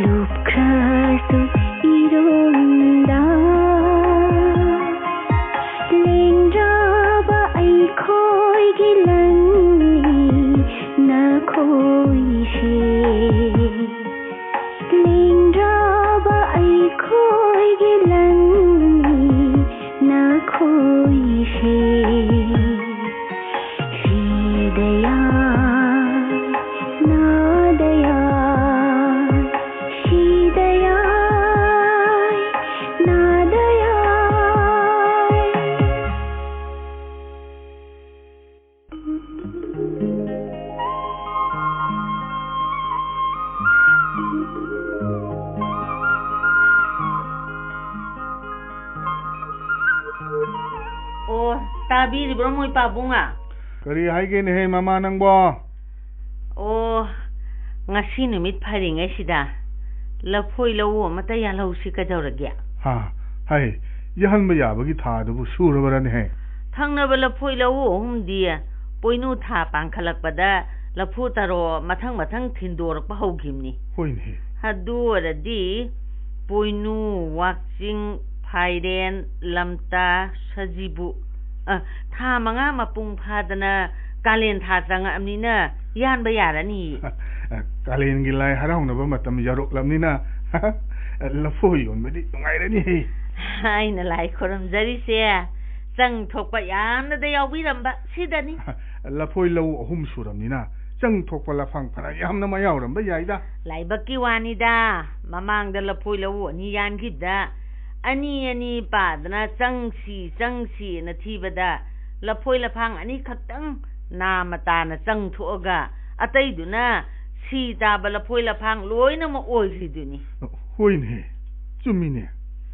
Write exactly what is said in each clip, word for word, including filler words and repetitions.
ꯂꯨꯞꯈ꯭ꯔꯁꯨ ꯏꯔꯨꯝꯗ ꯂꯦꯡꯗ꯭ꯔꯕ ꯑꯩꯈꯣꯏꯒꯤ ꯂꯟꯅꯤ ꯅꯈꯣꯏꯁꯦ꯫ ꯂꯦꯡꯗ꯭ꯔꯕ ꯑꯩꯈꯣꯏꯒꯤ ꯂꯟꯅꯤ ꯅꯈꯣꯏꯁꯦ꯫ ꯁꯤꯗ ꯌꯥꯏ, ꯅꯥꯗ ꯌꯥꯏ, ꯁꯤꯗ ꯌꯥꯏ, ꯅꯥꯗ ꯌꯥꯏ꯫ ꯑꯣ, ꯇꯥꯕꯤꯔꯤꯕ꯭ꯔꯣ ꯃꯣꯏ ꯄꯥꯕꯨꯡꯉꯥ? ꯀꯔꯤ ꯍꯥꯏꯒꯦꯅꯦꯍꯦ ꯃꯃꯥ ꯅꯪꯕꯣ? ꯑꯣ, ꯉꯁꯤ ꯅꯨꯃꯤꯠ ꯐꯔꯤꯉꯩꯁꯤꯗ ꯂꯐꯣꯏ ꯂꯧꯎ ꯑꯃꯇ ꯌꯥꯜꯍꯧꯁꯤ ꯀꯩꯗꯧꯔꯒꯦ? ꯍꯥ, ꯍꯩ, ꯌꯥꯍꯟꯕ ꯌꯥꯕꯒꯤ ꯊꯥꯗꯨꯕꯨ ꯁꯨꯔꯕꯔꯅꯦꯍꯦ? ꯊꯪꯅꯕ ꯂꯐꯣꯏ ꯂꯧꯎ ꯑꯍꯨꯝꯗꯤ ꯄꯣꯏꯅꯨ ꯊꯥ ꯄꯥꯡꯈꯠꯂꯛꯄꯗ ꯂꯐꯨ ꯊꯔꯣ ꯃꯊꯪ ꯃꯊꯪ ꯊꯤꯟꯗꯣꯔꯛꯄ ꯍꯧꯈꯤꯕꯅꯤ꯫ ꯍꯣꯏꯅꯦ꯫ ꯑꯗꯨ ꯑꯣꯏꯔꯗꯤ ꯄꯣꯏꯅꯨ, ꯋꯥꯛꯆꯤꯡ, ꯐꯥꯏꯔꯦꯟ, ꯂꯝꯇꯥ, ꯁꯖꯤꯕꯨ, ꯑ, ꯊꯥ ꯃꯉꯥ ꯃꯄꯨꯡ ꯐꯥꯗꯅ ꯀꯥꯂꯦꯟ ꯊꯥ ꯆꯪꯉꯛꯑꯕꯅꯤꯅ ꯌꯥꯟꯕ ꯌꯥꯔꯅꯤ꯫ ꯀꯥꯂꯦꯟꯒꯤ ꯂꯥꯏ ꯍꯔꯥꯎꯅꯕ ꯃꯇꯝ ꯌꯧꯔꯛꯂꯕꯅꯤꯅ ꯂꯐꯣꯏ ꯌꯣꯟꯕꯗꯤ ꯅꯨꯡꯉꯥꯏꯔꯅꯤ꯫ ꯑꯩꯅ ꯂꯥꯏ ꯈꯨꯔꯨꯝꯖꯔꯤꯁꯦ ꯆꯪ ꯊꯣꯛꯄ ꯌꯥꯝꯅꯗ ꯌꯥꯎꯕꯤꯔꯝꯕ ꯁꯤꯗꯅꯤ꯫ ꯂꯐꯣꯏ ꯂꯧ ꯑꯍꯨꯝ ꯁꯨꯔꯕꯅꯤꯅ ꯆꯪ ꯊꯣꯛꯄ ꯂꯐꯥꯡ ꯐꯅ ꯌꯥꯝꯅ ꯃꯥ ꯌꯥꯎꯔꯝꯕ ꯌꯥꯏꯗ꯫ ꯂꯥꯏꯕꯛꯀꯤ ꯋꯥꯅꯤꯗ, ꯃꯃꯥꯡꯗ ꯂꯐꯣꯏ ꯂꯧꯎ ꯑꯅꯤ ꯌꯥꯟꯈꯤꯕꯗ ꯑꯅꯤ ꯑꯅꯤ ꯄꯥꯗꯅ ꯆꯪꯁꯤ ꯆꯪꯁꯤꯅ ꯊꯤꯕꯗ ꯂꯐꯣꯏ ꯂꯐꯥꯡ ꯑꯅꯤꯈꯛꯇꯪ ꯅꯥꯃ ꯇꯥꯅ ꯆꯪ ꯊꯣꯛꯑꯒ ꯑꯇꯩꯗꯨꯅ ꯁꯤ ꯇꯥꯕ ꯂꯐꯣꯏ ꯂꯐꯥꯡ ꯂꯣꯏꯅꯃꯛ ꯑꯣꯏꯈ꯭ꯔꯤꯗꯨꯅꯤ꯫ ꯍꯣꯏꯅꯦ, ꯆꯨꯝꯃꯤꯅꯦ꯫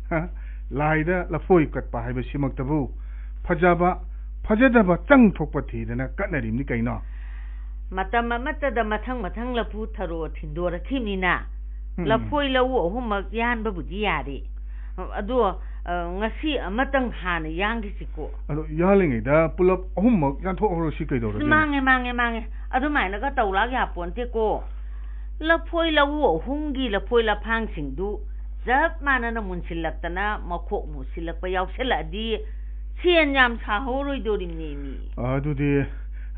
ꯍ? ꯂꯥꯏꯗ ꯂꯐꯣꯏ ꯀꯠꯄ ꯍꯥꯏꯕꯁꯤꯃꯛꯇꯕꯨ ꯐꯖꯕ, ꯐꯖꯗꯕ ꯆꯪ ꯊꯣꯛꯄ ꯊꯤꯗꯅ ꯀꯠꯅꯔꯤꯕꯅꯤ ꯀꯩꯅꯣ꯫ ꯃꯇꯝ ꯑꯃꯠꯇꯗ ꯃꯊꯪ ꯃꯊꯪ ꯂꯐꯨ ꯊꯔꯣ ꯊꯤꯟꯗꯣꯔꯛꯈꯤꯕꯅꯤꯅ ꯎꯝ꯫ ꯂꯐꯣꯏ ꯂꯧꯎ ꯑꯍꯨꯝꯃꯛ ꯌꯥꯟꯕꯕꯨꯗꯤ ꯌꯥꯔꯦ꯫ ꯑꯗꯣ, ꯑ, ꯉꯁꯤ ꯑꯃꯇꯪ ꯍꯥꯟꯅ ꯌꯥꯟꯈꯤꯁꯤꯀꯣ꯫ ꯑꯗꯣ ꯌꯥꯜꯂꯤꯉꯩꯗ ꯄꯨꯂꯞ ꯑꯍꯨꯝꯃꯛ ꯌꯥꯟꯊꯣꯛꯍꯧꯔꯁꯤ ꯀꯩꯗꯧꯔꯒꯦ? ꯃꯥꯡꯉꯦ, ꯃꯥꯡꯉꯦ, ꯃꯥꯡꯉꯦ꯫ ꯑꯗꯨꯃꯥꯏꯅꯒ ꯇꯧ ꯂꯥꯛ ꯌꯥꯄꯣꯟꯇꯦꯀꯣ꯫ ꯂꯐꯣꯏ ꯂꯧꯎ ꯑꯍꯨꯝꯒꯤ ꯂꯐꯣꯏ ꯂꯐꯥꯡꯁꯤꯡꯗꯨ ꯆꯞ ꯃꯥꯟꯅꯅ ꯃꯨꯟꯁꯤꯜꯂꯛꯇꯅ ꯃꯈꯣꯛ ꯃꯨꯁꯤꯜꯂꯛꯄ ꯌꯥꯎꯁꯤꯜꯂꯛꯑꯗꯤ ꯁꯦꯟ ꯌꯥꯝ ꯁꯥꯍꯧꯔꯣꯏꯗꯣꯔꯤꯕꯅꯦꯃꯤ꯫ ꯑꯗꯨꯗꯤ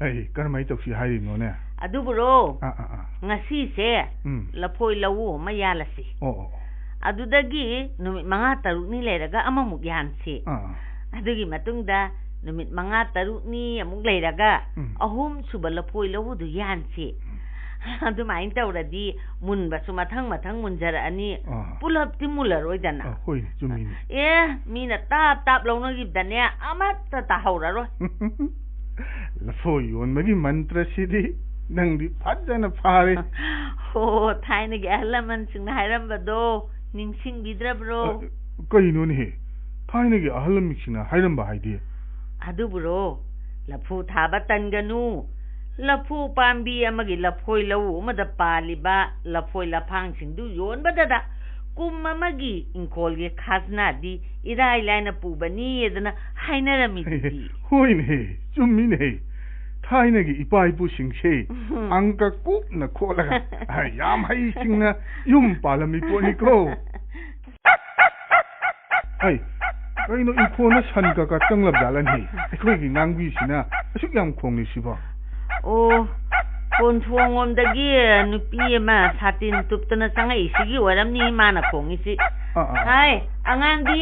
ꯑꯩ ꯀꯔꯝꯍꯥꯏꯅ ꯇꯧꯁꯤ ꯍꯥꯏꯔꯤꯅꯣꯅꯦ? ꯑꯗꯨꯕꯨꯔꯣ, ꯑꯥ, ꯑꯥ, ꯑꯥ꯫ ꯉꯁꯤꯁꯦ ꯎꯝ꯫ ꯂꯐꯣꯏ ꯂꯧꯎ ꯑꯃ ꯌꯥꯜꯂꯁꯤ꯫ ꯑꯣ, ꯑꯣ, ꯑꯣ꯫ ꯑꯗꯨꯗꯒꯤ ꯅꯨꯃꯤꯠ ꯃꯉꯥ ꯇꯔꯨꯛꯅꯤ ꯂꯩꯔꯒ ꯑꯃꯃꯨꯛ ꯌꯥꯟꯁꯤ꯫ ꯑꯥ, ꯑꯥ꯫ ꯑꯗꯨꯒꯤ ꯃꯇꯨꯡꯗ ꯅꯨꯃꯤꯠ ꯃꯉꯥ ꯇꯔꯨꯛꯅꯤ ꯑꯃꯨꯛ ꯂꯩꯔꯒ ꯎꯝ꯫ ꯑꯍꯨꯝ ꯁꯨꯕ ꯂꯐꯣꯏ ꯂꯧꯎꯗꯨ ꯌꯥꯟꯁꯤ꯫ ꯎꯝ꯫ ꯑꯗꯨꯃꯥꯏꯅ ꯇꯧꯔꯗꯤ ꯃꯨꯟꯕꯁꯨ ꯃꯊꯪ ꯃꯊꯪ ꯃꯨꯟꯖꯔꯛꯑꯅꯤ꯫ ꯑꯥ꯫ ꯄꯨꯂꯞꯇꯤ ꯃꯨꯜꯂꯔꯣꯏꯗꯅ꯫ ꯑꯥ, ꯍꯣꯏꯅꯦ, ꯆꯨꯝꯃꯤꯅꯦ꯫ ꯑꯦ, ꯃꯤꯅ ꯇꯥꯞ ꯇꯥꯞ ꯂꯧꯅꯈꯤꯕꯗꯅꯦ ꯑꯃꯠꯇ ꯇꯥꯍꯧꯔꯔꯣꯏ꯫ ꯂꯐꯣꯏ ꯌꯣꯟꯕꯒꯤ ꯃꯟꯇ꯭ꯔꯁꯤꯗꯤ ꯅꯪꯗꯤ ꯐꯖꯅ ꯐꯥꯔꯦ꯫ ꯍꯣ, ꯊꯥꯏꯅꯒꯤ ꯑꯍꯜ ꯂꯃꯟꯁꯤꯡꯅ ꯍꯥꯏꯔꯝꯕꯗꯣ ꯅꯤꯡꯁꯤꯡꯕꯤꯗ꯭ꯔꯕ꯭ꯔꯣ? ꯑ, ꯀꯩꯅꯣꯅꯦꯍꯦ? ꯊꯥꯏꯅꯒꯤ ꯑꯍꯜ ꯂꯃꯟꯁꯤꯡꯅ ꯍꯥꯏꯔꯝꯕ ꯍꯥꯏꯗꯤ? ꯑꯗꯨꯕꯨꯔꯣ, ꯂꯐꯨ ꯊꯥꯕ ꯇꯟꯒꯅꯨ꯫ ꯂꯐꯨ ꯄꯥꯝꯕꯤ ꯑꯃꯒꯤ ꯂꯐꯣꯏ ꯂꯧꯎ ꯑꯃꯗ ꯄꯥꯜꯂꯤꯕ ꯂꯐꯣꯏ ꯂꯐꯥꯡꯁꯤꯡꯗꯨ ꯌꯣꯟꯕꯗꯗ ꯀꯨꯝ ꯑꯃꯒꯤ ꯏꯪꯈꯣꯜꯒꯤ ꯈꯥꯖꯅꯥꯗꯤ ꯏꯔꯥꯏ ꯂꯥꯏꯅ ꯄꯨꯕꯅꯤꯗꯅ ꯍꯥꯏꯅꯔꯝꯃꯤꯗꯨꯗꯤ꯫ ꯍꯣꯏꯅꯦꯍꯦ, ꯆꯨꯝꯃꯤꯅꯦꯍꯦ꯫ ꯊꯥꯏꯅꯒꯤ ꯏꯄꯥ ꯏꯄꯨꯁꯤꯡꯁꯦ ꯎꯝ꯫ ꯑꯪꯀ ꯀꯨꯞꯅ ꯈꯣꯠꯂꯒ, ꯌꯥꯝ ꯍꯩꯁꯤꯡꯅ ꯌꯨꯝ ꯄꯥꯜꯂꯝꯃꯤ ꯄꯣꯠꯅꯤꯀꯣ꯫ ꯍꯩ, ꯀꯩꯅꯣ ꯏꯪꯈꯣꯜꯗ ꯁꯟ ꯀꯀꯥ ꯆꯪꯂꯕ ꯖꯥꯠꯂꯅꯦ? ꯑꯩꯈꯣꯏꯒꯤ ꯉꯥꯡꯕꯤꯁꯤꯅ ꯑꯁꯨꯛ ꯌꯥꯝ ꯈꯣꯡꯂꯤꯁꯤꯕꯣ? ꯑꯣ, ꯀꯣꯟꯊꯣꯡꯂꯣꯝꯗꯒꯤ ꯅꯨꯄꯤ ꯑꯃ ꯁꯥꯇꯤꯟ ꯇꯨꯞꯇꯅ ꯆꯪꯉꯛꯏꯁꯤꯒꯤ ꯑꯣꯏꯔꯝꯅꯤ ꯃꯥꯅ ꯈꯣꯡꯉꯤꯁꯤ꯫ ꯑꯥ, ꯑꯥ꯫ ꯍꯥꯏ, ꯑꯉꯥꯡꯕꯤ,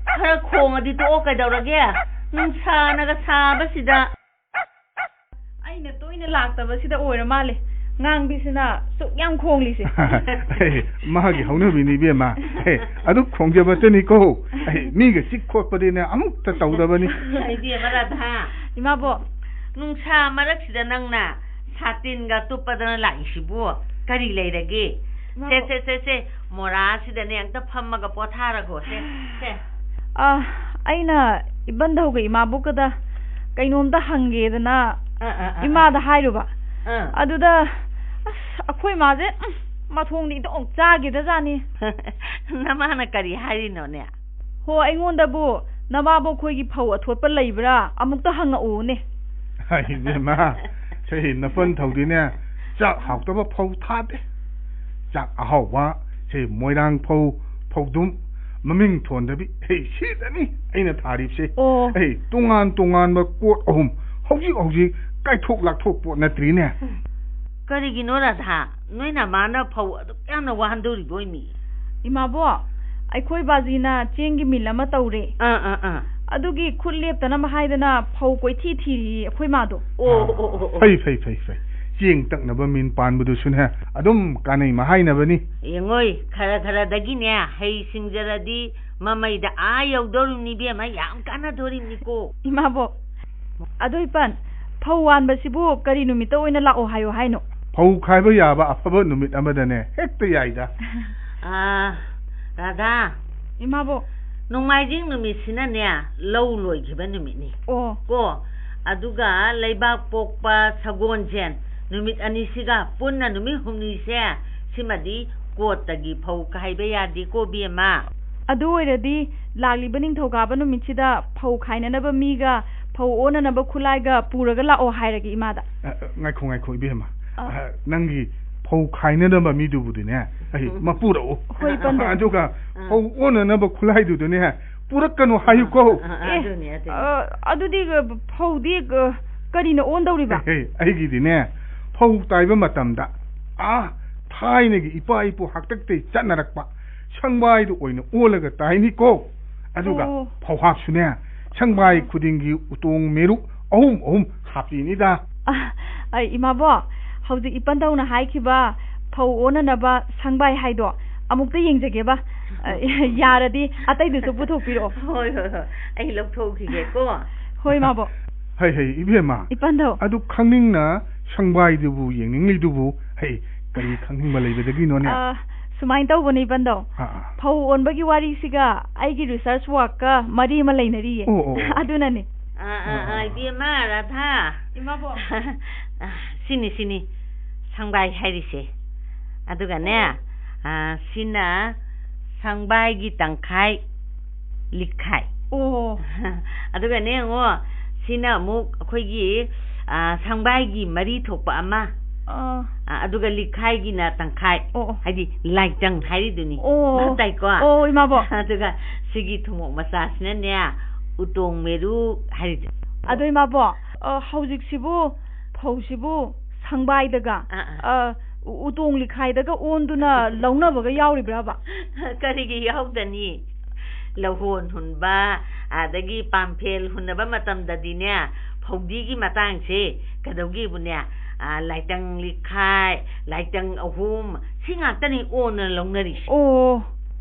ꯈꯔ ꯈꯣꯡꯉꯗꯤ ꯇꯣꯛꯑꯣ, ꯀꯩꯗꯧꯔꯒꯦ? ꯅꯨꯡꯁꯥꯅꯒ ꯁꯥꯕꯁꯤꯗ꯫ ꯑꯩꯅ ꯇꯣꯏꯅ ꯂꯥꯛꯇꯕꯁꯤꯗ ꯑꯣꯏꯔ ꯃꯥꯜꯂꯦ, ꯉꯥꯡꯕꯤꯁꯤꯅ ꯁꯨꯛ ꯌꯥꯝ ꯈꯣꯡꯂꯤꯁꯦ꯫ ꯃꯥꯒꯤ ꯍꯧꯅꯕꯤꯅꯤ, ꯏꯕꯦꯝꯃ꯫ ꯑꯦ, ꯑꯗꯨ ꯈꯣꯡꯖꯕꯇꯅꯤꯀꯣ꯫ ꯑꯦ, ꯃꯤꯒ ꯆꯤꯛ ꯈꯣꯠꯄꯗꯤꯅꯦ ꯑꯃꯨꯛꯇ ꯇꯧꯗꯕꯅꯤ꯫ ꯏꯕꯦꯝꯃ ꯔꯥꯙꯥ꯫ ꯏꯃꯥꯕꯣꯛ꯫ ꯅꯨꯡꯁꯥ ꯃꯔꯛꯁꯤꯗ ꯅꯪꯅ ꯁꯥꯇꯤꯟꯒ ꯇꯨꯞꯄꯗꯅ ꯂꯥꯛꯏꯁꯤꯕꯨ ꯀꯔꯤ ꯂꯩꯔꯒꯦ? ꯁꯦ, ꯏꯃꯥꯕꯣꯛ꯫ ꯁꯦ, ꯁꯦ, ꯁꯦ, ꯃꯣꯔꯥꯁꯤꯗꯅꯦ ꯑꯝꯇ ꯐꯝꯃꯒ ꯄꯣꯊꯥꯔꯒꯣ, ꯁꯦ, ꯁꯦ꯫ ꯑ, ꯑꯩꯅ ꯏꯕꯟꯙꯧꯒ ꯏꯃꯥꯕꯣꯛꯀꯗ ꯀꯩꯅꯣꯝꯇ ꯍꯪꯒꯦꯗꯅ ꯑ, ꯑ, ꯑ, ꯑ꯫ ꯏꯃꯥꯗ ꯍꯥꯏꯔꯨꯕ꯫ ꯑ꯫ ꯑꯗꯨꯗ, ꯑꯁ, ꯑꯩꯈꯣꯏ ꯃꯥꯁꯦ, ꯎꯝ, ꯃꯊꯣꯡꯗꯤ ꯏꯟꯊꯣꯛ ꯆꯥꯈꯤꯗꯖꯥꯠꯅꯤ꯫ ꯅꯃꯥꯅ ꯀꯔꯤ ꯍꯥꯏꯔꯤꯅꯣꯅꯦ? ꯍꯣ, ꯑꯩꯉꯣꯟꯗꯕꯨ ꯅꯃꯥꯕꯣꯛ ꯈꯣꯏꯒꯤ ꯐꯧ ꯑꯊꯣꯠꯄ ꯂꯩꯕ꯭ꯔꯥ ꯑꯃꯨꯛꯇ ꯍꯪꯉꯛꯎꯅꯦ꯫ ꯍꯥꯏ, ꯏꯕꯦꯝꯃ, ꯁꯦ, ꯅꯄꯟ ꯊꯧꯗꯤꯅꯦ, ꯆꯥꯛ ꯍꯥꯎꯇꯕ ꯐꯧ ꯊꯥꯗꯦ꯫ ꯆꯥꯛ ꯑꯍꯥꯎꯕ, ꯁꯦ, ꯃꯣꯏꯔꯥꯡ ꯐꯧ, ꯐꯧꯗꯨꯝ, ꯃꯃꯤꯡ ꯊꯣꯟꯗꯕꯤ, ꯍꯦ, ꯁꯤꯗꯅꯤ ꯑꯩꯅ ꯊꯥꯔꯤꯕꯁꯦ꯫ ꯑꯣ꯫ ꯑꯩ ꯇꯣꯉꯥꯟ ꯇꯣꯉꯥꯟꯕ ꯀꯣꯠ ꯑꯍꯨꯝ ꯍꯧꯖꯤꯛ ꯍꯧꯖꯤꯛ ꯀꯥꯏꯊꯣꯛ ꯂꯥꯛꯊꯣꯛꯄ ꯅꯠꯇ꯭ꯔꯤꯅꯦ꯫ ꯀꯔꯤꯒꯤꯅꯣ ꯔꯥꯙꯥ? ꯅꯣꯏ ꯅꯃꯥꯅ ꯐꯧ ꯑꯗꯨꯛ ꯌꯥꯝꯅ ꯋꯥꯍꯟꯗꯧꯔꯤꯕ ꯑꯣꯏꯃꯤ? ꯏꯃꯥꯕꯣ, ꯑꯩꯈꯣꯏ ꯕꯥꯖꯤꯅ ꯆꯦꯡꯒꯤ ꯃꯤꯜ ꯑꯃ ꯇꯧꯔꯦ꯫ ꯑꯥ, ꯑꯥ, ꯑꯥ꯫ ꯑꯗꯨꯒꯤ ꯈꯨꯠ ꯂꯦꯞꯇꯅꯕ ꯍꯥꯏꯗꯅ ꯐꯧ ꯀꯣꯏꯊꯤ ꯊꯤꯔꯤꯌꯦ ꯑꯩꯈꯣꯏ ꯃꯥꯗꯣ꯫ ꯑꯣ, ꯑꯣ, ꯑꯣ, ꯑꯣ꯫ ꯐꯩ, ꯐꯩ, ꯐꯩ, ꯐꯩ꯫ ꯆꯦꯡ ꯇꯛꯅꯕ ꯃꯤꯟ ꯄꯥꯟꯕꯗꯨꯁꯨꯅꯦ, ꯑꯗꯨꯝ ꯀꯥꯟꯅꯩ ꯃꯍꯥꯏꯅꯕꯅꯤ꯫ ꯌꯦꯡꯉꯣꯏ, ꯈꯔ ꯈꯔꯗꯒꯤꯅꯦ, ꯍꯩ ꯁꯤꯡꯖꯔꯗꯤ ꯃꯃꯩꯗ ꯑꯥ ꯌꯧꯗꯧꯔꯤꯕꯅꯤ ꯏꯕꯦꯝꯃ, ꯌꯥꯝ ꯀꯥꯟꯅꯗꯣꯔꯤꯕꯅꯤꯀꯣ꯫ ꯏꯃꯥꯕꯣꯛ, ꯑꯗꯣ ꯏꯄꯟ, ꯐꯧ ꯋꯥꯟꯕꯁꯤꯕꯨ ꯀꯔꯤ ꯅꯨꯃꯤꯠꯇ ꯑꯣꯏꯅ ꯂꯥꯛꯑꯣ ꯍꯥꯏꯌꯣ ꯍꯥꯏꯅꯣ? ꯐꯧ ꯈꯥꯏꯕ ꯌꯥꯕ ꯑꯐꯕ ꯅꯨꯃꯤꯠ ꯑꯃꯗꯅꯦ ꯍꯦꯛꯇ ꯌꯥꯏꯗ꯫ ꯑꯥ, ꯔꯥꯙꯥ, ꯏꯃꯥꯕꯣꯛ꯫ ꯅꯣꯡꯃꯥꯏꯖꯤꯡ ꯅꯨꯃꯤꯠꯁꯤꯅꯅꯦ ꯂꯧ ꯂꯣꯏꯈꯤꯕ ꯅꯨꯃꯤꯠꯅꯤ꯫ ꯑꯣ꯫ ꯀꯣ, ꯑꯗꯨꯒ ꯂꯩꯕꯥꯛ ꯄꯣꯛꯄ ꯁꯒꯣꯜꯁꯦꯟ ꯅꯨꯃꯤꯠ ꯑꯅꯤꯁꯤꯒ ꯄꯨꯟꯅ ꯅꯨꯃꯤꯠ ꯍꯨꯝꯅꯤꯁꯦ, ꯁꯤꯃꯗꯤ ꯀꯣꯠꯇꯒꯤ ꯐꯧ ꯈꯥꯏꯕ ꯌꯥꯗꯦꯀꯣ, ꯕꯦꯝꯃ꯫ ꯑꯗꯨ ꯑꯣꯏꯔꯗꯤ ꯂꯥꯛꯂꯤꯕ ꯅꯤꯡꯊꯧꯀꯥꯕ ꯅꯨꯃꯤꯠꯁꯤꯗ ꯐꯧ ꯈꯥꯏꯅꯅꯕ ꯃꯤꯒ ꯐꯧ ꯑꯣꯟꯅꯅꯕ ꯈꯨꯠꯂꯥꯏꯒ ꯄꯨꯔꯒ ꯂꯥꯛꯑꯣ ꯍꯥꯏꯔꯒꯦ ꯏꯃꯥꯗ꯫ ꯑ, ꯑ, ꯉꯥꯏꯈꯣ, ꯉꯥꯏꯈꯣ, ꯏꯕꯦꯝꯃ꯫ ꯑ꯫ ꯑ, ꯅꯪꯒꯤ ꯐꯧ ꯈꯥꯏꯅꯅꯕ ꯃꯤꯗꯨꯕꯨꯗꯤꯅꯦ, ꯑꯩ ꯎꯝ꯫ ꯃꯄꯨꯔꯛꯎ꯫ ꯍꯣꯏ, ꯄꯟꯗꯣ꯫ ꯑꯗꯨꯒ ꯑ꯫ ꯐꯧ ꯑꯣꯟꯅꯅꯕ ꯈꯨꯠꯂꯥꯏꯗꯨꯗꯅꯦ, ꯄꯨꯔꯛꯀꯅꯨ ꯍꯥꯏꯌꯨꯀꯣ꯫ ꯑ, ꯑ, ꯑ, ꯑꯦ, ꯑꯗꯨꯅꯤ, ꯑꯗꯨꯅꯤ꯫ ꯑ, ꯑꯗꯨꯗꯤ, ꯑ, ꯐꯧꯗꯤ, ꯑ, ꯀꯔꯤꯅ ꯑꯣꯟꯗꯧꯔꯤꯕ? ꯍꯦ, ꯍꯦ, ꯑꯩꯒꯤꯗꯤꯅꯦ, ꯐꯧ ꯇꯥꯏꯕ ꯃꯇꯝꯗ, ꯑꯥ, ꯊꯥꯏꯅꯒꯤ ꯏꯄꯥ ꯏꯄꯨ ꯍꯥꯛꯇꯛꯇꯩ ꯆꯠꯅꯔꯛꯄ ꯁꯪꯕꯥꯏꯗꯨ ꯑꯣꯏꯅ ꯑꯣꯜꯂꯒ ꯇꯥꯏꯅꯤꯀꯣ꯫ ꯑꯗꯨꯒ ꯑꯣ꯫ ꯐꯧꯍꯥꯞꯁꯨꯅꯦ, ꯁꯪꯕꯥꯏ ꯑꯣ꯫ ꯈꯨꯗꯤꯡꯒꯤ ꯎꯇꯣꯡ ꯃꯦꯔꯨꯛ ꯑꯍꯨꯝ ꯑꯍꯨꯝ ꯍꯥꯞꯄꯤꯅꯤꯗ꯫ ꯑ, ꯑ, ꯏꯃꯥꯕꯣꯛ, ꯍꯧꯖꯤꯛ ꯏꯄꯟꯗꯧꯅ ꯍꯥꯏꯈꯤꯕ ꯐꯧ ꯑꯣꯟꯅꯅꯕ ꯁꯪꯕꯥꯏ ꯍꯥꯏꯗꯣ ꯑꯃꯨꯛꯇ ꯌꯦꯡꯖꯒꯦꯕ꯫ ꯑ, ꯌꯥꯔꯗꯤ ꯑꯇꯩꯗꯨꯁꯨ ꯄꯨꯊꯣꯛꯄꯤꯔꯛꯑꯣ꯫ ꯍꯣꯏ, ꯍꯣꯏ, ꯍꯣꯏ꯫ ꯑꯩ ꯂꯧꯊꯣꯛꯈꯤꯒꯦꯀꯣ꯫ ꯍꯣꯏ, ꯏꯃꯥꯕꯣꯛ꯫ ꯍꯩ, ꯍꯩ, ꯏꯕꯦꯝꯃ꯫ ꯏꯄꯟꯗꯧ꯫ ꯑꯗꯨ ꯈꯪꯅꯤꯡꯅ ꯁꯪꯕꯥꯏꯗꯨꯕꯨ ꯌꯦꯡꯅꯤꯡꯂꯤꯗꯨꯕꯨ, ꯍꯩ, ꯀꯔꯤ ꯈꯪꯅꯤꯡꯕ ꯂꯩꯕꯗꯒꯤꯅꯣꯅꯦ? ꯑ, ꯁꯨꯃꯥꯏꯅ ꯇꯧꯕꯅꯤ, ꯏꯄꯟꯗꯧ꯫ ꯑꯥ, ꯑꯥ꯫ ꯐꯧ ꯑꯣꯟꯕꯒꯤ ꯋꯥꯔꯤꯁꯤꯒ ꯑꯩꯒꯤ research workꯀ ꯃꯔꯤ ꯑꯃ ꯂꯩꯅꯔꯤꯌꯦ꯫ ꯑꯣ, ꯑꯣ, ꯑꯣ꯫ ꯑꯗꯨꯅꯅꯦ꯫ ꯑꯥ, ꯑꯥ, ꯑꯥ, ꯑꯥ꯫ ꯏꯕꯦꯝꯃ, ꯔꯥꯙꯥ꯫ ꯏꯃꯥꯕꯣꯛ꯫ ꯁꯤꯅꯤ, ꯁꯤꯅꯤ꯫ ꯁꯪꯕꯥꯏ ꯍꯥꯏꯔꯤꯁꯦ꯫ ꯑꯗꯨꯒꯅꯦ, ꯑꯣ꯫ ꯑꯥ, ꯁꯤꯅ ꯁꯪꯕꯥꯏꯒꯤ ꯇꯪꯈꯥꯏ, ꯂꯤꯛꯈꯥꯏ꯫ ꯑꯣ꯫ ꯑꯗꯨꯒꯅꯦ, ꯌꯦꯡꯉꯣ, ꯁꯤꯅ ꯑꯃꯨꯛ ꯑꯩꯈꯣꯏꯒꯤ, ꯑꯥ, ꯁꯪꯕꯥꯏꯒꯤ ꯃꯔꯤ ꯊꯣꯛꯄ ꯑꯃ꯫ ꯑꯥ꯫ ꯑ, ꯑꯗꯨꯒ ꯂꯤꯈꯥꯏꯒꯤꯅ ꯇꯪꯈꯥꯏ꯫ ꯑꯣ, ꯑꯣ꯫ ꯍꯥꯏꯗꯤ ꯂꯥꯏꯇꯪ ꯍꯥꯏꯔꯤꯗꯨꯅꯤ꯫ ꯑꯣ꯫ ꯚꯥꯞ ꯇꯥꯏꯀꯣ? ꯑꯣ, ꯏꯃꯥꯕꯣꯛ꯫ ꯑꯗꯨꯒ ꯁꯤꯒꯤ ꯊꯨꯝꯃꯣꯛ ꯃꯆꯥꯁꯤꯅꯅꯦ, ꯎꯇꯣꯡ ꯃꯦꯔꯨ ꯍꯥꯏꯔꯤꯗꯣ꯫ ꯑꯗꯣ ꯏꯃꯥꯕꯣꯛ, ꯑ, ꯍꯧꯖꯤꯛꯁꯤꯕꯨ ꯐꯧꯁꯤꯕꯨ ꯁꯪꯕꯥꯏꯗꯒ, ꯑꯥ, ꯑꯥ꯫ ꯑ, ꯎ-, ꯎꯇꯣꯡ ꯂꯤꯈꯥꯏꯗꯒ ꯑꯣꯟꯗꯨꯅ ꯂꯧꯅꯕꯒ ꯌꯥꯎꯔꯤꯕ꯭ꯔꯕ? ꯀꯔꯤꯒꯤ ꯌꯥꯎꯗꯅꯤ? ꯂꯧꯍꯣꯟ ꯍꯨꯟꯕ, ꯑꯗꯒꯤ ꯄꯥꯝꯐꯦꯜ ꯍꯨꯟꯅꯕ ꯃꯇꯝꯗꯗꯤꯅꯦ, ꯐꯧꯗꯤꯒꯤ ꯃꯇꯥꯡꯁꯦ ꯀꯩꯗꯧꯒꯦꯕꯨꯅꯦ, ꯑ, ꯂꯥꯏꯇꯪ ꯂꯤꯈꯥꯏ, ꯂꯥꯏꯇꯪ ꯑꯍꯨꯝ, ꯁꯤ ꯉꯥꯛꯇꯅꯤ ꯑꯣꯟꯅ ꯂꯧꯅꯔꯤꯁꯦ꯫ ꯑꯣ,